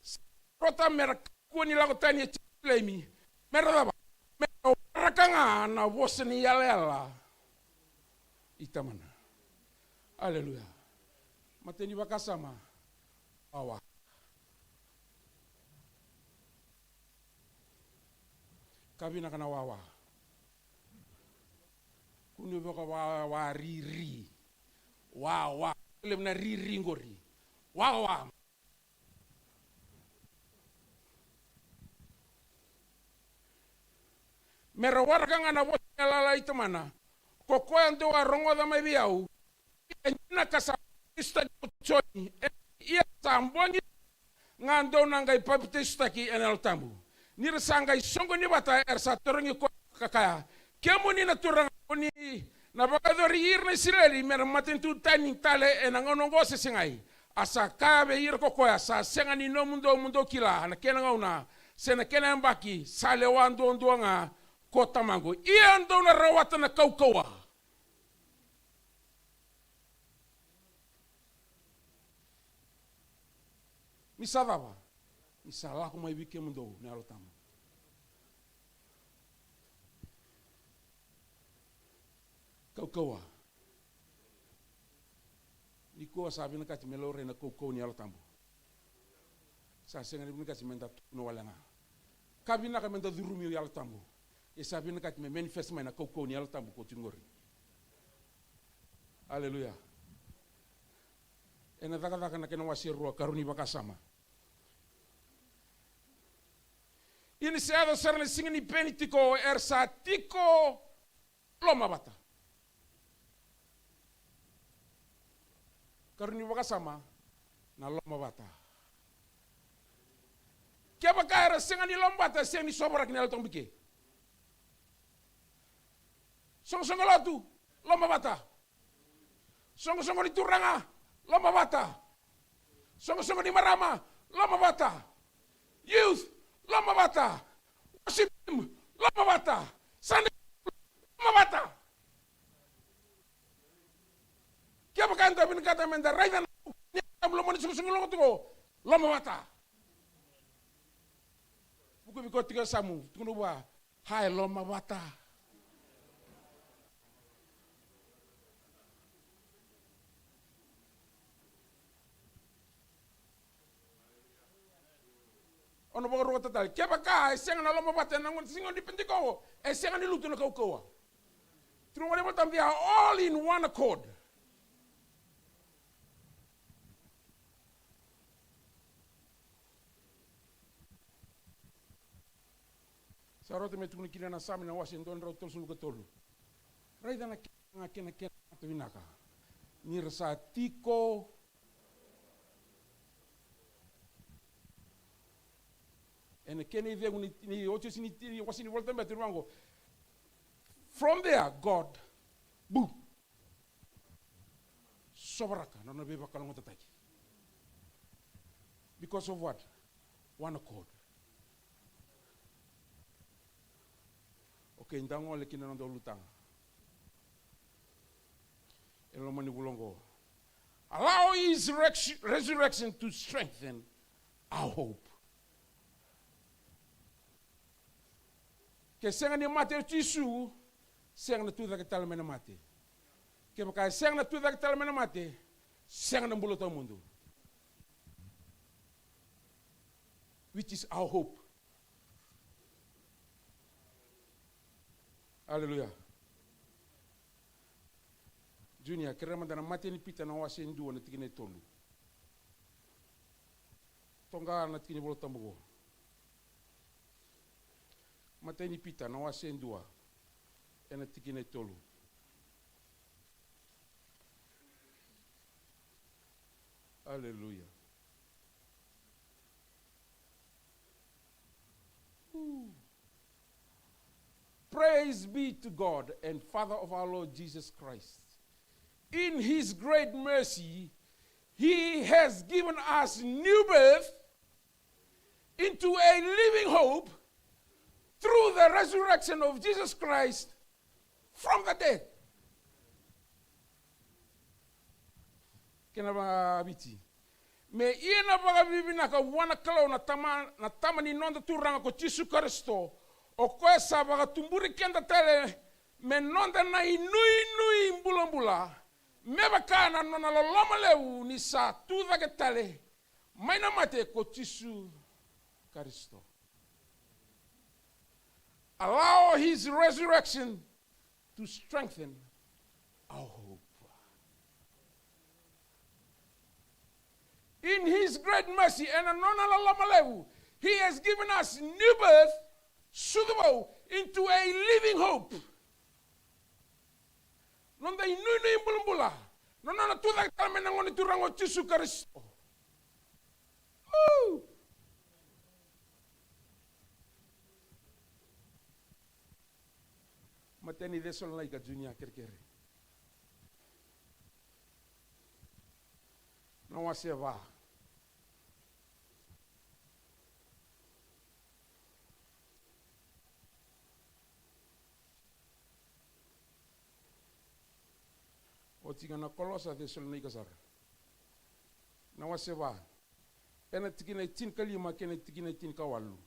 sa rota mera kakua ni lako tani e Jerusalemi. Mera cava? Mera waraka ga na vosa ni yalayala i Tamana. Aleluya. Matai ni vakasama. Wawa. Ka vinaka na wawa. Kua ni vaka wawa, riri. Wawa. Levu na riri qori. Wawa. Mera waraka ga na vosa ni yalayala i Tamana. Ko koya dou a rogoca mai vei au. Ia ni na ka sa papitaisotaki ko Joni, e, ia sa bogi ga dou na qai papitaisotaki ena Yalo Tabu. Ni ra sa qai soqoni vata era sa tarogi koya ka kaya, kemuni na Turaga, ko ni na vakayacori ira na Isireli mera matanitu tani tale ena gauna oqo se segai? A sa kaya vei ira ko koya, sa sega ni nomudou mo dou kila na kena gauna se na kena yabaki, sa lewa duadua ga ko Tamaqu. Ia dou na rawata na kaukauwa. Ni sa cava? Ni sa lako mai vei kemudou na Yalo Tabu. Kaukauwa. Nikua sa vinakati me laurai na kaukauwa ni Yalo Tabu. Sa sega ni vinakati me da tukuna wale ga. Ka vinaka me da curumi Yalo Tabu. E sa vinakati me manifest mai na kaukauwa ni Yalo Tabu ko tiko qori. Aleluya. Ena Cakacaka na kena wase rua, karua ni vakasama. Ia ni sa yaco sara na siga ni Penitiko, era sa tiko loma vata. Karua ni vakasama, na lomavata. Kevaka era sega ni lomavata, e sega ni sovaraki na Yalo Tabu i ke. Soqosoqo lotu, lomavata. Soqosoqo ni turaga, lomavata. Soqosoqo ni marama, lomavata. Youth, lomavata. Worship team, lomavata. Sunday, lomavata. Kevaka eda vinakata meda raica na Yalo Tabu, lomani soqosoqo lotu qo, lomavata. Vuku vei koya tiko e yasamu, tukuna vua, a, e lomavata. O na vakarota tale. Kevaka e sega na lomavata ena gauna, siga ni Penitiko, e sega ni lutu na kaukauwa. Tukuna na iVolatabu, they are all in one accord. Sa rauta me tukuna kina na Same na wase dua na drau tolusagavulu ka tolu. Raica na kena, kena, kena mata vinaka. Ni ra sa tiko ena kena icegu ni, ni iotioti ni, ni wase ni Volatabu, e tukuna vaqo. From there, God, bu. Sovaraka na nona veivakalougatataki. Because of what? One accord. Okay, da gole kina noda ulutaga. E loma ni vula oqo. Allow his rex-, resurrection to strengthen our hope. Ke sega ni mate o Jisu, sega na tucake tale mai na mate. Kevaka e sega na tucake tale mai na mate, sega na bula tawamudu. Which is our hope. Aleluya. Junior, kerea mada na Matai ni Pita na wase e dua na tikina e tolu. Toqa na tiki ni Volatabu qo. Matai ni Pita na wase e dua ena tikina e tolu. Aleluya. Ooh. Praise be to God and Father of our Lord Jesus Christ. In his great mercy, he has given us new birth into a living hope through the resurrection of Jesus Christ from the dead. Kena vakaviti. Me ia na vakavinavinaka vua na Kalou na Tama, na Tama ni noda Turaga ko Jisu Karisito, o koya sa vakatuburi keda tale me noda na inuinui bulabula, me vaka na nona loloma levu ni sa tu cake tale mai na mate ko Jisu Karisito. Allow his resurrection to strengthen our hope. In his great mercy, ena nona loloma levu, he has given us new birth, sucu vou, into a living hope. Noda inuinui bulabula, na nona tu cake tale mai na Gone Turaga o Jisu Karisito. Ooh. Matai ni Cesalonaika, Junior, kerekere. Na wase va. Oti ga na Kolosa, Cesalonaika sara. Na wase va. Ena tikina e tinikalima kei na tikina e tinikawalu.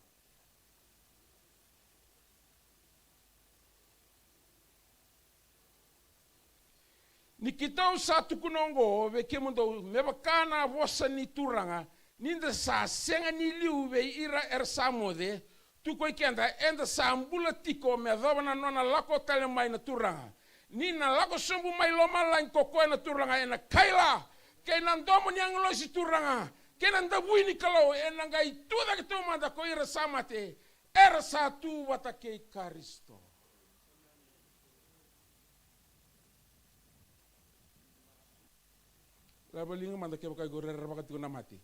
Ni keitou sa tukuna oqo vei kemudou, me vaka na vosa ni Turaga, ni da sa sega ni liu vei ira era sa moce, tu koi keda, eda sa bula tiko me yacova na nona lako tale mai na Turaga. Ni na lako sobu mai lomalagi ko koya na Turaga ena kaila, kei na domo ni agilosi turaga, kei na davui ni Kalou, ena qai tu cake taumada ko ira sa mate, era sa tu vata kei Karisito. Laveliga mada kevaka iko rerevaka tiko na mate.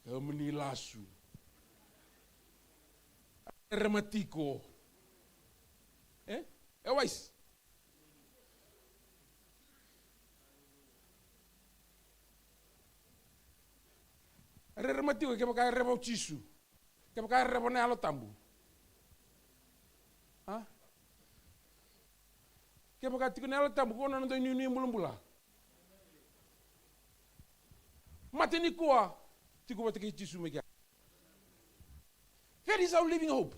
Kemuni lasu. Rerema tiko. E? E wise. Rerema tiko kevaka e rereva o Jisu. Kevaka e rereva na Yalo Tabu. A? Kevaka tiko na Yalo Tabu, ko na noda inuinui bulabula. Mate nikua, tiko vata kei Jisu mai kea. That is our living hope.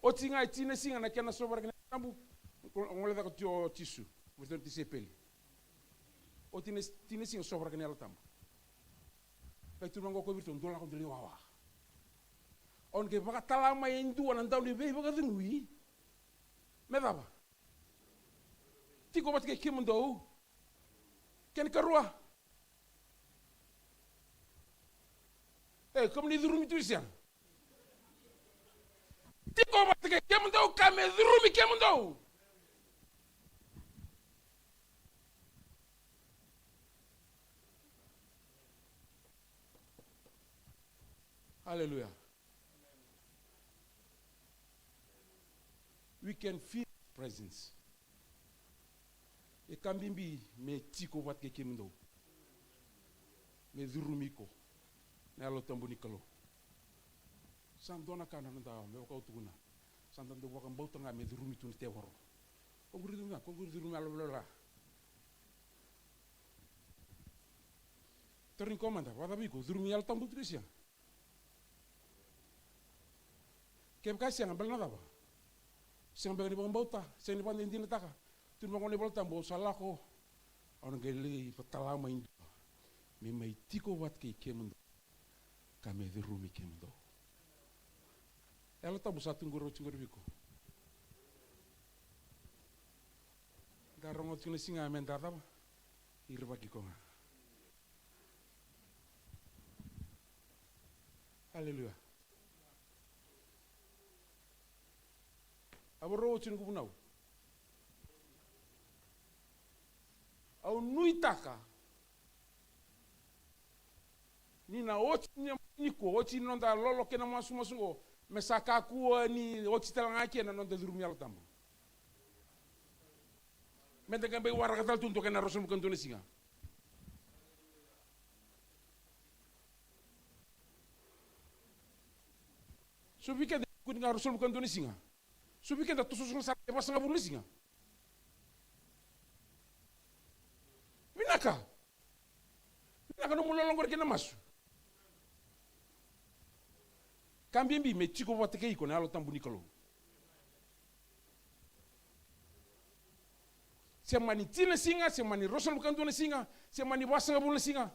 Oti ga e tini na siga na kena sova rawa kina na Yalo Tabu, o gole cake oti o Jisu, o iratou na tisaipeli. Oti na tini na siga sova rawa kina na Yalo Tabu. Qai tukuna qo ko vei iratou, dou lako dou lai wawa. Au na qai vakatala mai e dua na dau ni veivakacegui. Me cava? Tiko vata kei kemudou. Kena ikarua. E, kemuni curumi tu e sega. Tiko vata kei kemudou ka me curumi kemudou. Aleluya. We can feel his presence. E ka bibi me tiko vata kei kemudou. Me curumi iko na Yalo Tabu ni Kalou. Sa dua na ka na noda, me vaka au tukuna, sa da dau vakabauta ga me curumi tu na tevoro. Ko qori curumi ga, ko qori curumi yalo velavela. Tarogi koya mada, vakacava iko, curumi Yalo Tabu tiko e sega? Kevaka e sega, baleta na cava? Sega beka ni vakabauta, sega ni vakadinadinataka. Tukuna vaqo na iVola Tabu, au sa lako, au na qai lai vakatala mai e dua me mai tiko vata kei kemudou ka me curumi kemudou. Yalo Tabu sa tu qori, oti qori vei iko. Da rogoca tiko na siga me da cava? Rerevaki iko ga. Aleluya. A vakarau oti noqu vunau. Au nuitaka ni na oti ni, nikua, oti ni noda lolo kei na masumasu oqo, me sa kakua ni oti tale ga kina na noda curumi Yalo Tabu. Me da qai waraka tale tu dua kena ruasagavulu ka dua na siga. So vei keda, kua ni ga ruasagavulu ka dua na siga. So vei keda toso sara e vasagavulu na siga. Vinaka. Vinaka nomu lolo qori kei na masu. Ka bibi me tiko vata kei iko na Yalo Tabu ni Kalou. Se mani tini na siga, se mani ruasagavulu ka dua na siga, se mani vasagavulu na siga,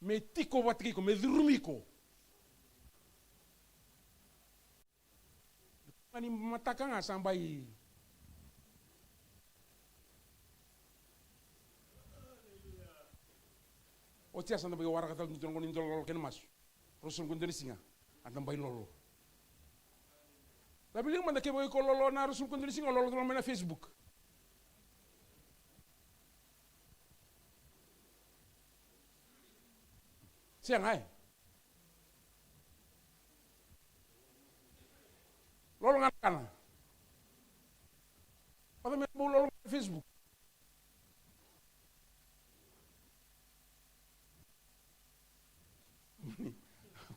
me tiko vata kei iko, me curumi iko. Ga ni mataka ga sa bai. Oti ya sa da bai waraka tale tu na noda lolo kei na masu. Ruasagavulu ka dua na siga, a da bai lolo. Laveliga mada kevaka iko lolo na ruasagavulu ka dua na siga, lolo tale mai na Facebook. Sega, e? Lolo ga na kana. Vata me bau lolo ga na Facebook.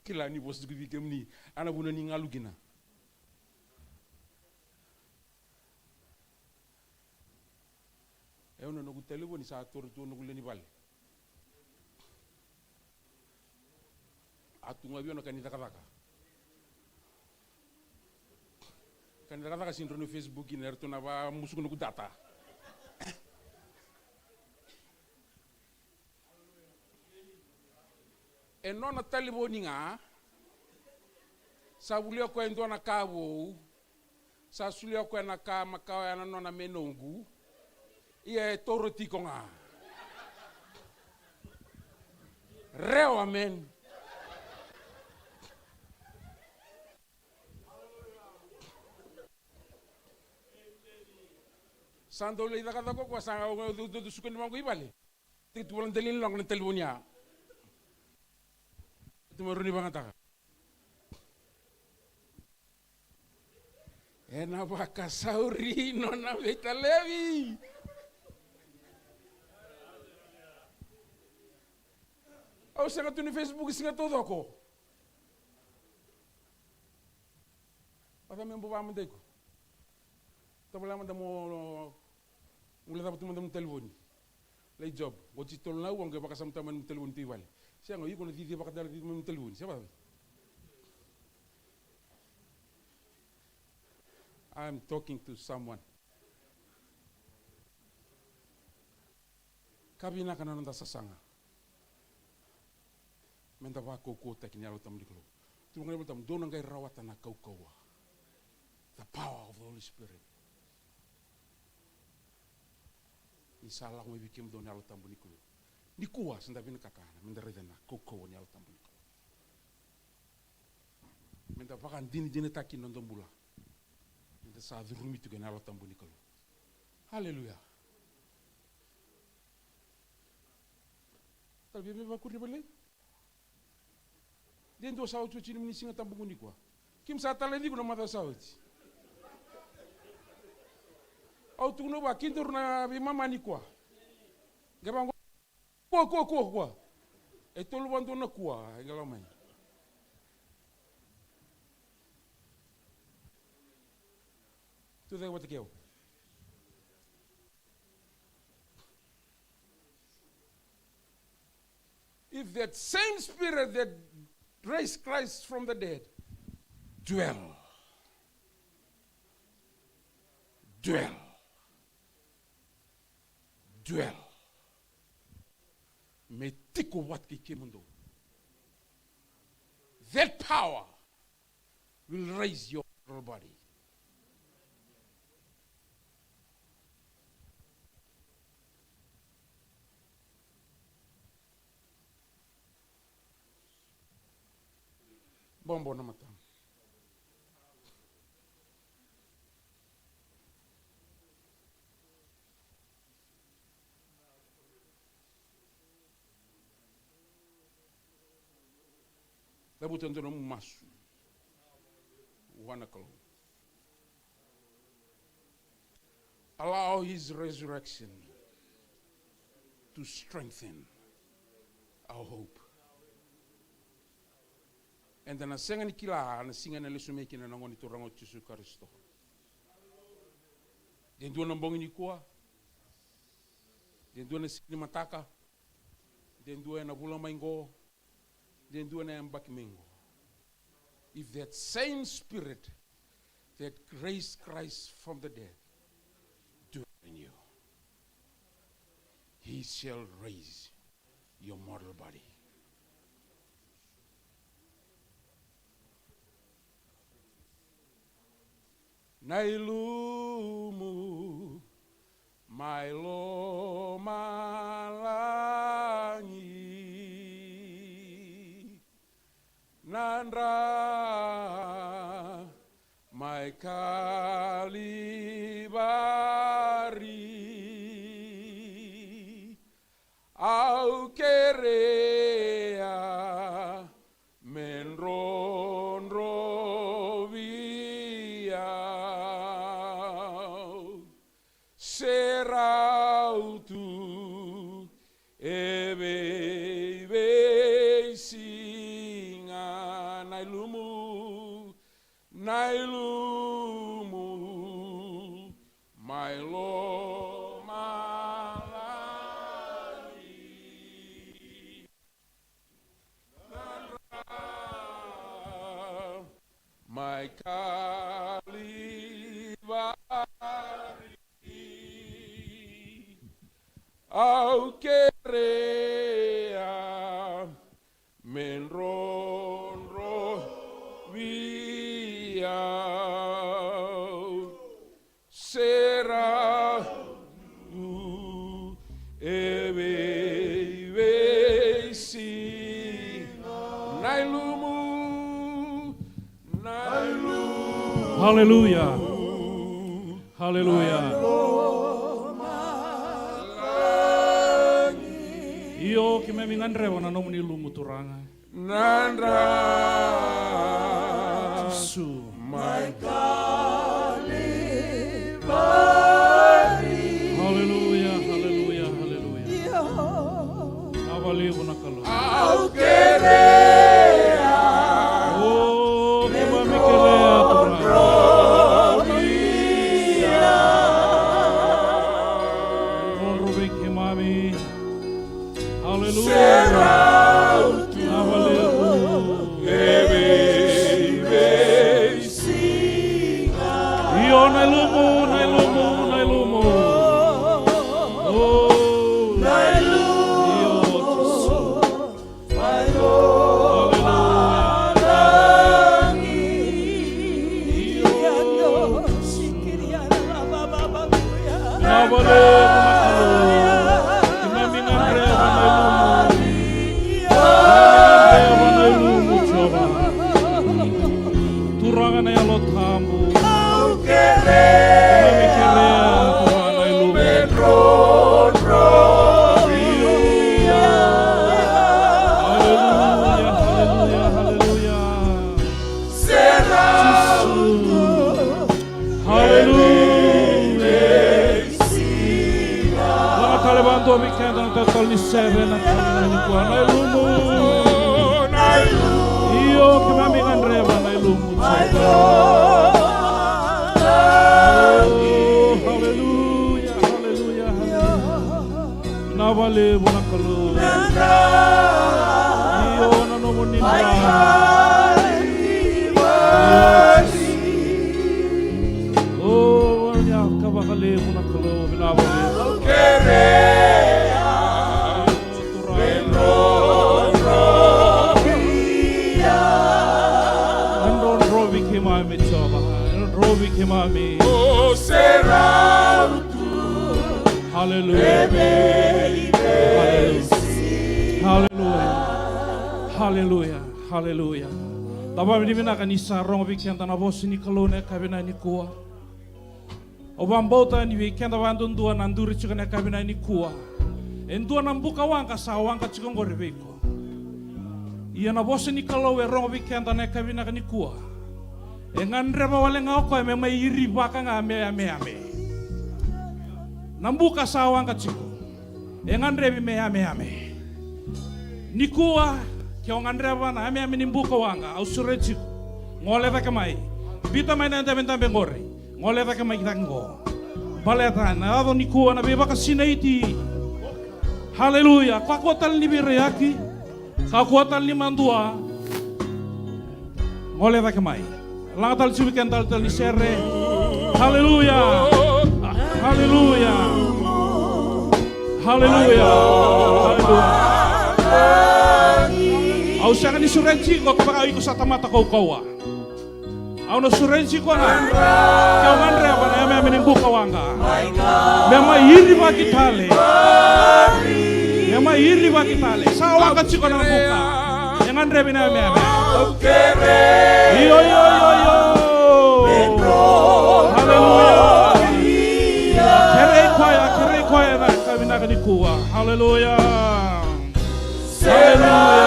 Kila ni vosa tiko vei kemuni, a na vuna ni galu kina. E, au na noqu talevoni sa toro tu noqu lewe ni vale. A tu ga vei au na ka ni cakacaka. Ka ni cakacaka sega ni rawa ni Facebook ina, eratou na vamusuka noqu data. E nona talevoni ga. Sa volia o koya e dua na ka vou. Sa solia o koya na ka makawa ya na nona me noqu. Ia e toro tiko ga. Rewa, man. Sa dau lai cakacaka o koya, sa ga o koya dau, dau, dau suka ni vaqo i vale. Tiko tu vola dali ni loqo na talevoni ya. Tu mai rau ni vagataka. Ena vakasauri nona veitalevi. Au sega tu ni Facebook siga taucoko. Vata me bau vakamadai iko. Tavale mada mo, mo lai cava tu mada mo talevoni. Lai job, oti tolu na aua qai vakasamataka mai mo talevoni tu i vale. Sega, iko na cici vakadara cici mai mo talevoni, se vata. I'm talking to someone. Ka vinaka na noda sasaga. Meda vakaukauwataki na Yalo Tabu ni Kalou. Tukuna na iVolatabu, dou na qai rawata na kaukauwa. The power of the Holy Spirit. Ni sa lako mai vei kemudou na Yalo Tabu ni Kalou. Nikua sa da vinakata meda raica na kaukauwa ni Yalo Tabu ni Kalou. Meda vakadinadinataki na noda bula. Meda sa curumi tiko ena Yalo Tabu ni Kalou. Aleluya. Tale vei me vakuri vale. De dua sa otioti ni mini siga tabu nikua. Kim sa tale ni iko na maca sa oti. Au tukuna vua, kiduru na veimama nikua. Qai vaqo. Kua, kua, kua, kua. E tolu vadua na kua, e qai lako mai. Tu cake vata kei au. If that same spirit that raised Christ from the dead dwell, dwell, dwell, me tiko vata kei kemudou. That power will raise your mortal body. Bobo na matamu. Cavuta dua nomu masu vua na Kalou. Allow his resurrection to strengthen our hope. Eda na sega ni kila na siga ena lesu mai kina na Gone Turaga o Jisu Karisito. De dua na bogi nikua, de dua na siga ni mataka, de dua ena vula mai qo, de dua na yabaki mai qo. If that same spirit that raised Christ from the dead dwell in you, he shall raise your mortal body. Na ilumu mai lomalagi, na dra mai Kalivari. Au kerea me drodrovi au, se rau tu e veiveisiga. Na ilumu, na ilumu mai lomalagi, mai Kalivari. Au kerea me drodrovi au, se rau tu e veiveisiga. Na ilumu, na ilumu. Hallelujah. Hallelujah. Keimami gadreva na nomuni lumu, Turaga. Nadra. Jisu. Mai Kalivari. Haleluya, haleluya, haleluya. Io. Vinaka vakalevu na Kalou. Au kerea. O, keimami kerea, Turaga. Drodro vei keimami. Haleluya. Vinaka vakalevu. Io, na ilumu, na ilumu, na ilumu. O, na ilumu. Io, Jisu. Haleluya. Vinaka vakalevu na Kalou. Keimami gadreva na ilumu. Keimami gadreva na ilumu, Jiova. Turaga na Yalo Tabu. Keimami kerea, Turaga, na ilumu. Haleluya, haleluya, haleluya. Jisu. Haleluya. Laga tale vakadua vei keda na itatalo ni sere ena yakavi nikua. Na ilumu. Io, keimami gadreva na ilumu. O, haleluya, haleluya, haleluya. Vinaka vakalevu na Kalou. Io, na nomuni dra. Io, Jisu. O, vinaka vakalevu na Kalou, vinaka vakalevu. Drodro vei keimami, Jiova. Drodro vei keimami. Haleluya. Haleluya. Haleluya. Haleluya. Haleluya. Cava ni vinaka ni sa rogo vei keda na vosa ni Kalou na yakavi nikua. Au vakabauta ni vei keda vakadudua na duri tiko na yakavi nikua, e dua na buka waqa sa waqa tiko qori vei iko. Ia na vosa ni Kalou e rogo vei keda na yakavi nikua, e gadreva wale ga o koya me mai irivaka ga me yameyame. Na buka sa waqa tiko, e gadrevi me yameyame. Nikua, ke o gadreva na yameyame ni buka waqa, au sureti iko. Gole cake mai. Biuta mai na dabedabe qori. Gole cake mai cake qo. Baleta na yaco nikua na veivakasinaiti. Haleluya. Kakua tale ni veiraiyaki. Kakua tale ni madua. Gole cake mai. Laga tale tiko vei keda na itatalo ni sere. Haleluya. Haleluya. Haleluya. Haleluya. Au sega ni sureti iko kevaka iko sa tamata kaukauwa. Au na sureti iko ga. Ke o gadreva na yameyame ni buka waqa, me mai irivaki tale. Me mai irivaki tale. Sa waqa tiko na buka. E gadrevi na yameyame. Io, io, io, io. Haleluya. Kerei koya, kerei koya na ka vinaka nikua. Haleluya. Haleluya.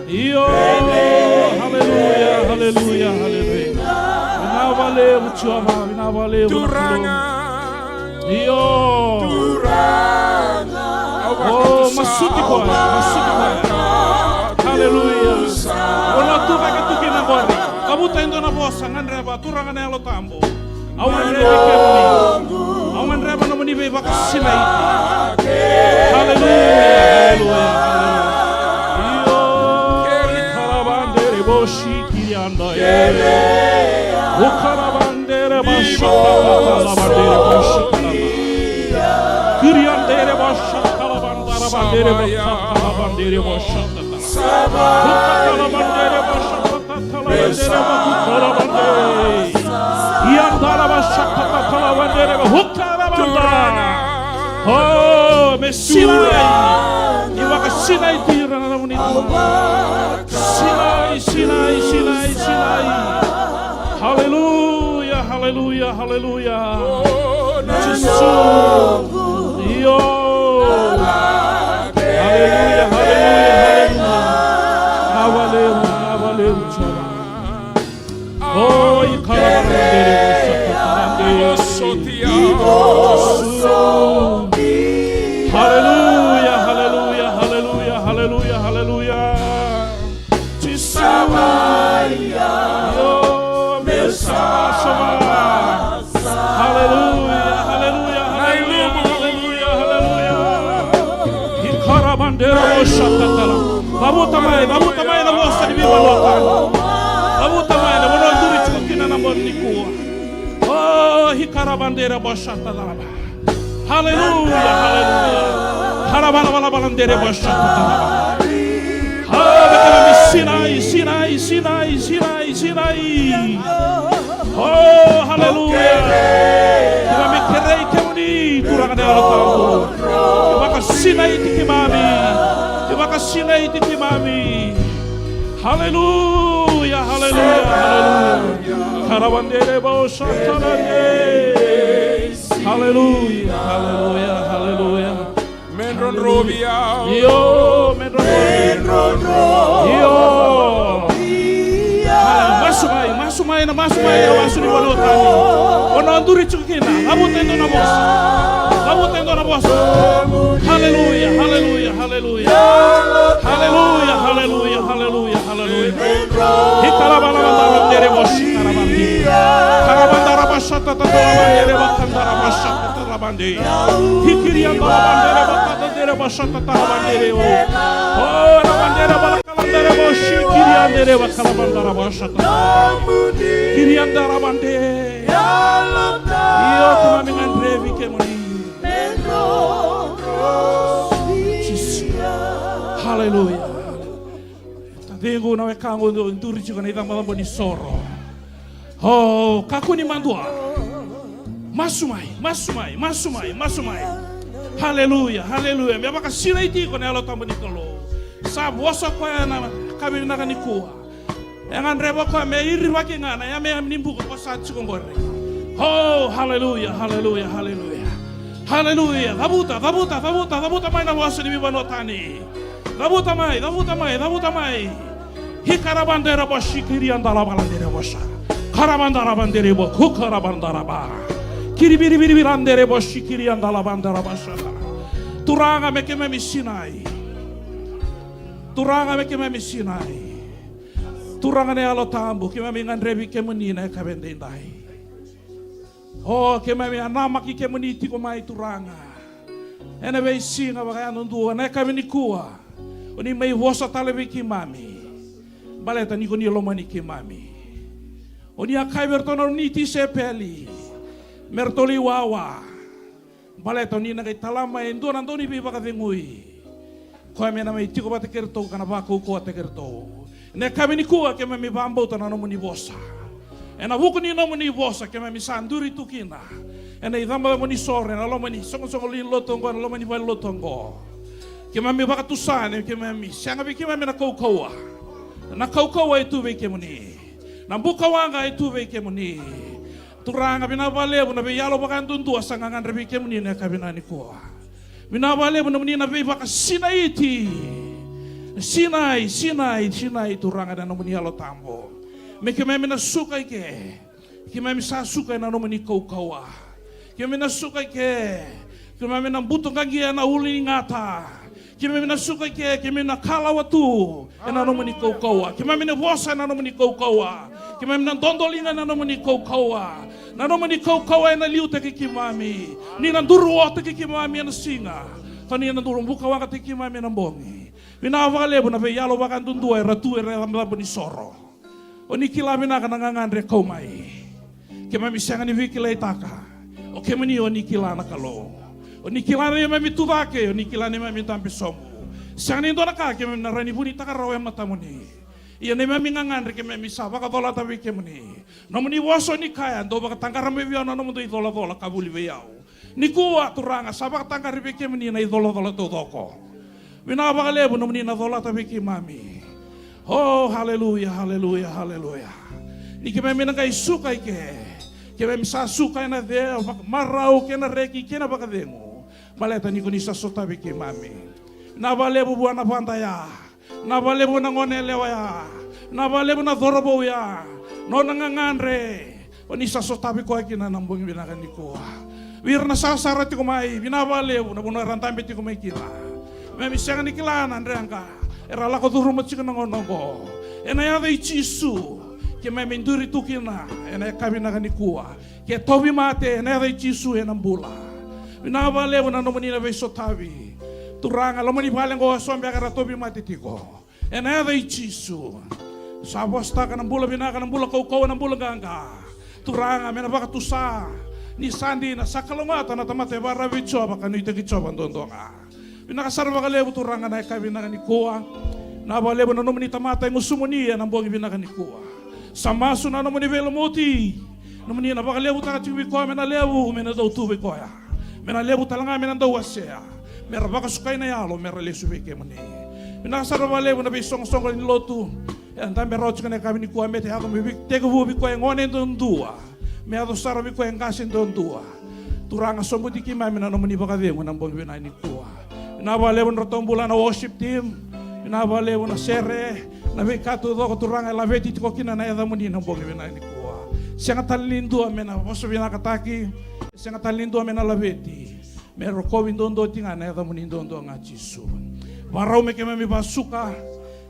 Io. Haleluya, haleluya, haleluya. Vinaka vakalevu Jiova, vinaka vakalevu na Kalou. Io. O, masuti koya, masuti koya. Haleluya. O na tu cake tu kina qori. Kavuta e dua na vosa, gadreva, Turaga na Yalo Tabu. Au gadrevi kemuni. Au gadreva nomuni veivakasinaiti. Haleluya, haleluya, haleluya. Io, ikaravandere boshi kirianda e. Ukaravandere bashakata lavandere boshakata. Kiriandere bashakata lavandara bandere bashakata lavandere boshakata. Ukata lavandere bashakata. Oh, me sinai. Ni vakasinaiti ira na nomuni. Sinai, sinai, sinai, sinai. Haleluya, haleluya, haleluya. Jisu. Io. Haleluya, haleluya, haleluya. Vinaka vakalevu, vinaka vakalevu, Jiova. O, i karavanadere, haleluya, haleluya, haleluya, haleluya, haleluya. Io, meu sa sova. Haleluya, haleluya, haleluya, haleluya, haleluya. I karavanadere, o, shatatara. Cavuta mai, cavuta mai na vosa ni veivanua tani. Cavuta mai na vanua duri tiko kina na bogi nikua. O, i karavanadere, o, shatatara. Haleluya, haleluya. Hara vala vala vala dere, o, shatatara. Haleluya, sinai, sinai, sinai, sinai, sinai. O, haleluya. Keimami kerei kemuni, Turaga na Yalo Tabu. Ke vakasinaiti keimami. Ke vakasinaiti keimami. Haleluya, haleluya, haleluya. Karavanadere, o, shatatara. Haleluya, haleluya, haleluya. Me drodrovi au. Io, me drodrovi. Io. Masu mai, masu mai, na masu mai, na masu ni vanua tani. O na duri tiko kina, cavuta e dua na vosa. Cavuta e dua na vosa. Haleluya, haleluya, haleluya. Haleluya, haleluya, haleluya, haleluya. I karavanadere, o, shikaravanadere. Karavanadere, o, shatatara, vandere, vakadere, o, shatatara, vandere. Hikiriandara, vandere, vakadere, o, shatatara, vandere, o. O, na vandere, vakadere, o, shikiriandere, vakadere, o, shatatara. Kiriandara, vandere. Io, keimami gadrevi kemuni. Jisu. Haleluya. Taciqu, na wekaqu, dou duri tiko na icabocabo ni soro. O, kakua ni madua. Masu mai, masu mai, masu mai, masu mai. Haleluya, haleluya. Me vakasinaiti iko na Yalo Tabu ni Kalou. Sa vosa o koya ena yakavi vinaka nikua. E gadreva o koya me irivaki ga na yameyame ni buka ko sa tiko qori. O, haleluya, haleluya, haleluya. Haleluya. Cavuta, cavuta, cavuta, cavuta mai na vosa ni veivanua tani. Cavuta mai, cavuta mai, cavuta mai. Hikaravanadere, o, shikiriandara, valadere, o, sha. Karavanadara, vandere, o, kukaravanadara, va. Kirivirivirivirandere, o, shikiriandara, vandara, o, sha. Turaga, me keimami sinai. Turaga, me keimami sinai. Turaga na Yalo Tabu, keimami gadrevi kemuni na yakavi edaidai. O, keimami a namaki kemuni tiko mai, Turaga. Ena veisiga vakayadudua, na yakavi nikua, o ni mai vosa tale vei keimami. Baleta ni ko ni lomani keimami. O ni a kaya vei iratou na nomuni tisaipeli, me ratou lai wawa. Baleta o ni na qai tala mai e dua na Dauniveivakacegui, koya me na mai tiko vata kei iratou ka na vakaukauwataki iratou. Ena yakavi nikua keimami vakabauta na nomuni vosa. Ena vuku ni nomuni vosa keimami sa duri tu kina ena icabocabo ni soro, ena loma ni soqosoqo lewe ni lotu oqo, ena loma ni valenilotu oqo. Keimami vakatusa ni keimami sega vei keimami na kaukauwa. Na kaukauwa e tu vei kemuni. Na bukawaqa e tu vei kemuni. Turaga, vinaka vakalevu na veiyalo vakayadudua sa gagadre vei kemuni ena yakavi nikua. Vinaka vakalevu nomuni na veivakasinaiti. Sinai, sinai, sinai, Turaga, na nomuni Yalo Tabu. Me keimami na suka i ke. Keimami sa suka ena nomuni kaukauwa. Keimami na suka i ke. Keimami na butuqaqia ena ulu ni gata. Keimami na suka i ke, keimami na kalawa tu ena nomuni kaukauwa. Keimami na vosa ena nomuni kaukauwa. Keimami na dodoliga ena nomuni kaukauwa. Na nomuni kaukauwa ena liutaki keimami. Ni na duruotaki keimami ena siga. Ka ni na duru bukawaqataki keimami ena bogi. Vinaka vakalevu na veiyalo vakayadudua era tu ena icabocabo ni soro. O ni kila vinaka na gagadre e kau mai. Keimami sega ni veikilaitaka. O kemuni o ni kila na Kalou. O ni kila na neimami tucake, o ni kila na neimami dabe sobu. Sega ni dua na ka keimami na rawa ni vunitaka rawa e matamuni. Ia neimami gagadre keimami sa vakacolata vei kemuni. Nomuni vosa o ni kaya, dou vakataqara mai vei au na nomudou icolacola ka vuli vei au. Nikua, Turaga, sa vakataqari vei kemuni na icolacola taucoko. Vinaka vakalevu nomuni na colata vei keimami. O, haleluya, haleluya, haleluya. Ni keimami na qai suka i ke, keimami sa suka ena cea, vakamarau kei na reki kei na vakacegu. Baleta ni ko ni sa sotavi keimami. Vinaka vakalevu vua na vada ya. Vinaka vakalevu na gone yalewa ya. Vinaka vakalevu na cauravou ya. Nona gagadre o ni sa sotavi koya kina na bogi vinaka nikua. Vei ira na sarasara tiko mai, vinaka vakalevu na vanua era dabe tiko mai kina. Keimami sega ni kila na dreqa era lako curuma tiko na gauna oqo. Ena yaca i Jisu, keimami duri tu kina ena yakavi vinaka nikua. Ke tauvimate, ena yaca i Jisu ena bula. Vinaka vakalevu na nomuni na veisotavi. Turaga, loma ni vale oqo eso beka era tauvimate tiko. Ena yaca i Jisu. Sa vosataka na bula vinaka, na bula kaukauwa, na bula qaqa. Turaga, me na vakatusa ni sa dina, sa kalougata na tamata e vakararavi vei Jiova ka nuitaki Jiova duadua ga. Vinaka sara vakalevu Turaga na yakavi vinaka nikua. Vinaka vakalevu na nomuni tamata e gusumuni ena bogi vinaka nikua. Sa masu na nomuni veilumuti. Nomuni na vakalevutaka tiko vei koya me na levu, me na dau tu vei koya. Me na levu tale ga me na dau wasea. Me ra vakasukai na yalo, me ra lesu vei kemuni. Vinaka sara vakalevu na veisoqosoqo ni lotu. E dabe rawa tiko na yakavi nikua me te yaco me vei, tekivu vei koya e gone duadua. Me yaco sara vei koya e qase duadua. Turaga, sobuti keimami na nomuni vakacegu ena bogi vinaka nikua. Vinaka vakalevu na nodratou bula na worship team. Vinaka vakalevu na sere, na veika taucoko Turaga e laveti tiko kina na yacamuni na bogi vinaka nikua. Sega tale ni dua me na vosa vinakataki. Sega tale ni dua me na laveti. Me rokovi duadua tiko ga na yacamuni duadua ga Jisu. Vakarau me keimami vakasuka.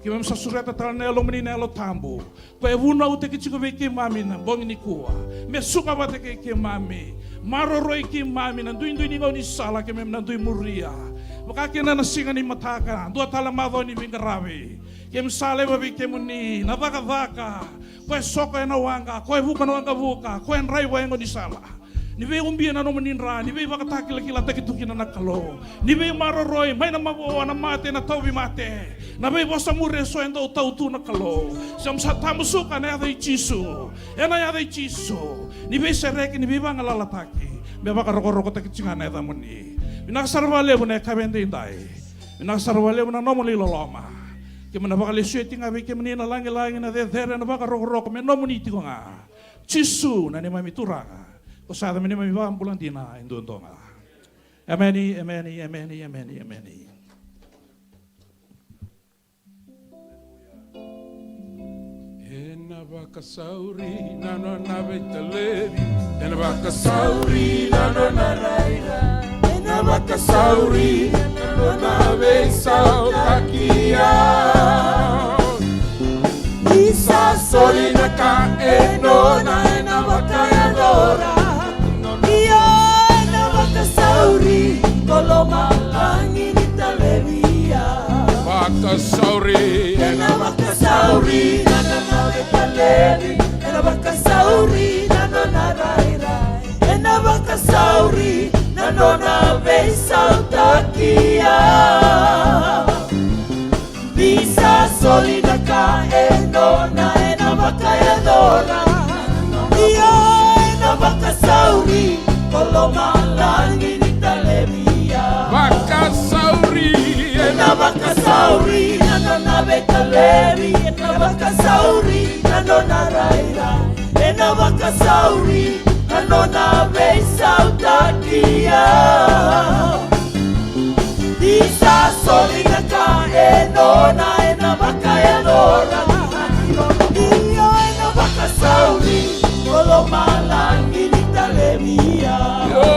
Keimami sa sureta tale na Yalomuni na Yalo Tabu. Koya e vunautaki tiko vei keimami na bogi nikua. Me suka vata kei keimami. Maroroi keimami na duidui ni gaunisala keimami na dui muria. Vaka kina na siga ni mataka, dua tale macawa ni veiqaravi. Keimami sa laiva vei kemuni na cakacaka. Koya e soko ena waqa, koya e vuka na waqavuka, koya e draiva e gaunisala. Ni veiubia na nomuni dra, ni veivakatakilakilataki tu kina na Kalou. Ni veimaroroi mai na mavoa, na mate, na tauvimate. Na veivosa muri eso e dau tau tu na Kalou. Sa tamusuka ena yaca i Jisu. Ena yaca i Jisu. Ni veisereki, ni veivagalalataki. Me vakarokorokotaki tiko ga na yacamuni. Vinaka sara vakalevu na yakavi edaidai. Vinaka sara vakalevu na nomuni loloma. Keimami na vakalesuya tiko ga vei kemuni na lagilagi, na cecere, na vakarokoroko me nomuni tiko ga. Jisu na neimami Turaga. Ko sa yaca me neimami vakabula dina e duadua ga. Emeni, emeni, emeni, emeni, emeni. Ena vakasauri na nona veitalevi. Ena vakasauri na nona rairai. Ena vakasauri na nona veisautaki au. Ni sa soli na ka e nona ena vakayacora. Io, ena vakasauri ko lomalagi ni talevi au. Vakasauri. Ena vakasauri na nona veitalevi. Ena vakasauri na nona rairai. Ena vakasauri na nona veisautaki au. Ni sa soli na ka e nona ena vakayacora. Io, ena vakasauri ko lomalagi ni talevi au. Vakasauri. Ena vakasauri na nona veitalevi. Ena vakasauri na nona rairai. Ena vakasauri na nona veisautaki au. Ni sa soli na ka e nona ena vakayacora. Io, ena vakasauri ko lomalagi ni talevi au. Io,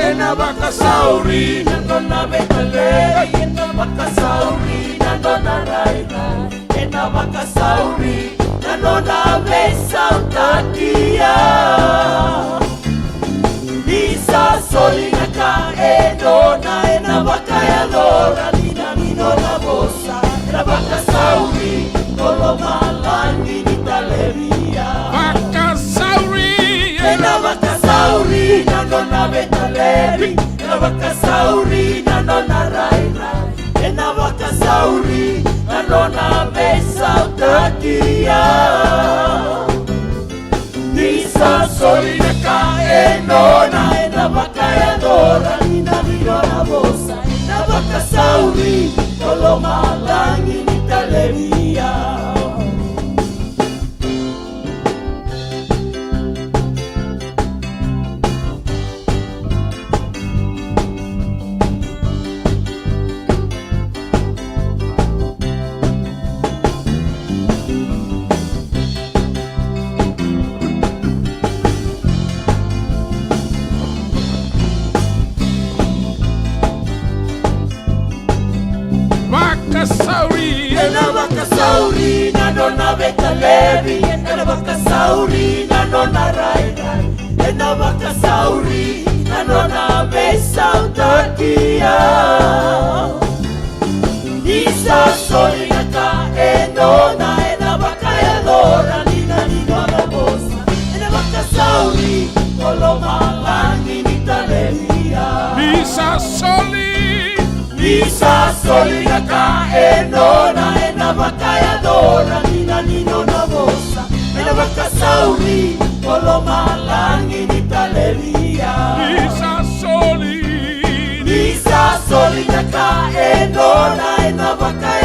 ena vakasauri na nona veitalevi. Ena vakasauri na nona rairai. Ena vakasauri na nona veisautaki au. Ni sa soli na ka e nona ena vakayacora, ni na ni nona vosa. Ena vakasauri ko lomalagi ni talevi au. Vakasauri. Ena vakasauri na nona veitalevi. Ena vakasauri na nona rairai. Ena vakasauri na nona veisautaki au. Ni sa soli na ka e nona ena vakayacora, ni na ni nona vosa. Ena vakasauri ko lomalagi ni talevi au. Ena vakasauri na nona veika laivi, ena vakasauri na nona rairai, ena vakasauri na nona veisautaki au. Ni sa soli na ka e nona, ena vakayacora ni na ni nona vosa, ena vakasauri ko lomalagi ni talevi au. Ni sa soli. Ni sa soli na ka e nona, ena vakayacora ni na ni nona vosa, ena vakasauri ko lomalagi ni talevi au. Ni sa soli. Ni sa soli na ka e nona, ena vakayacora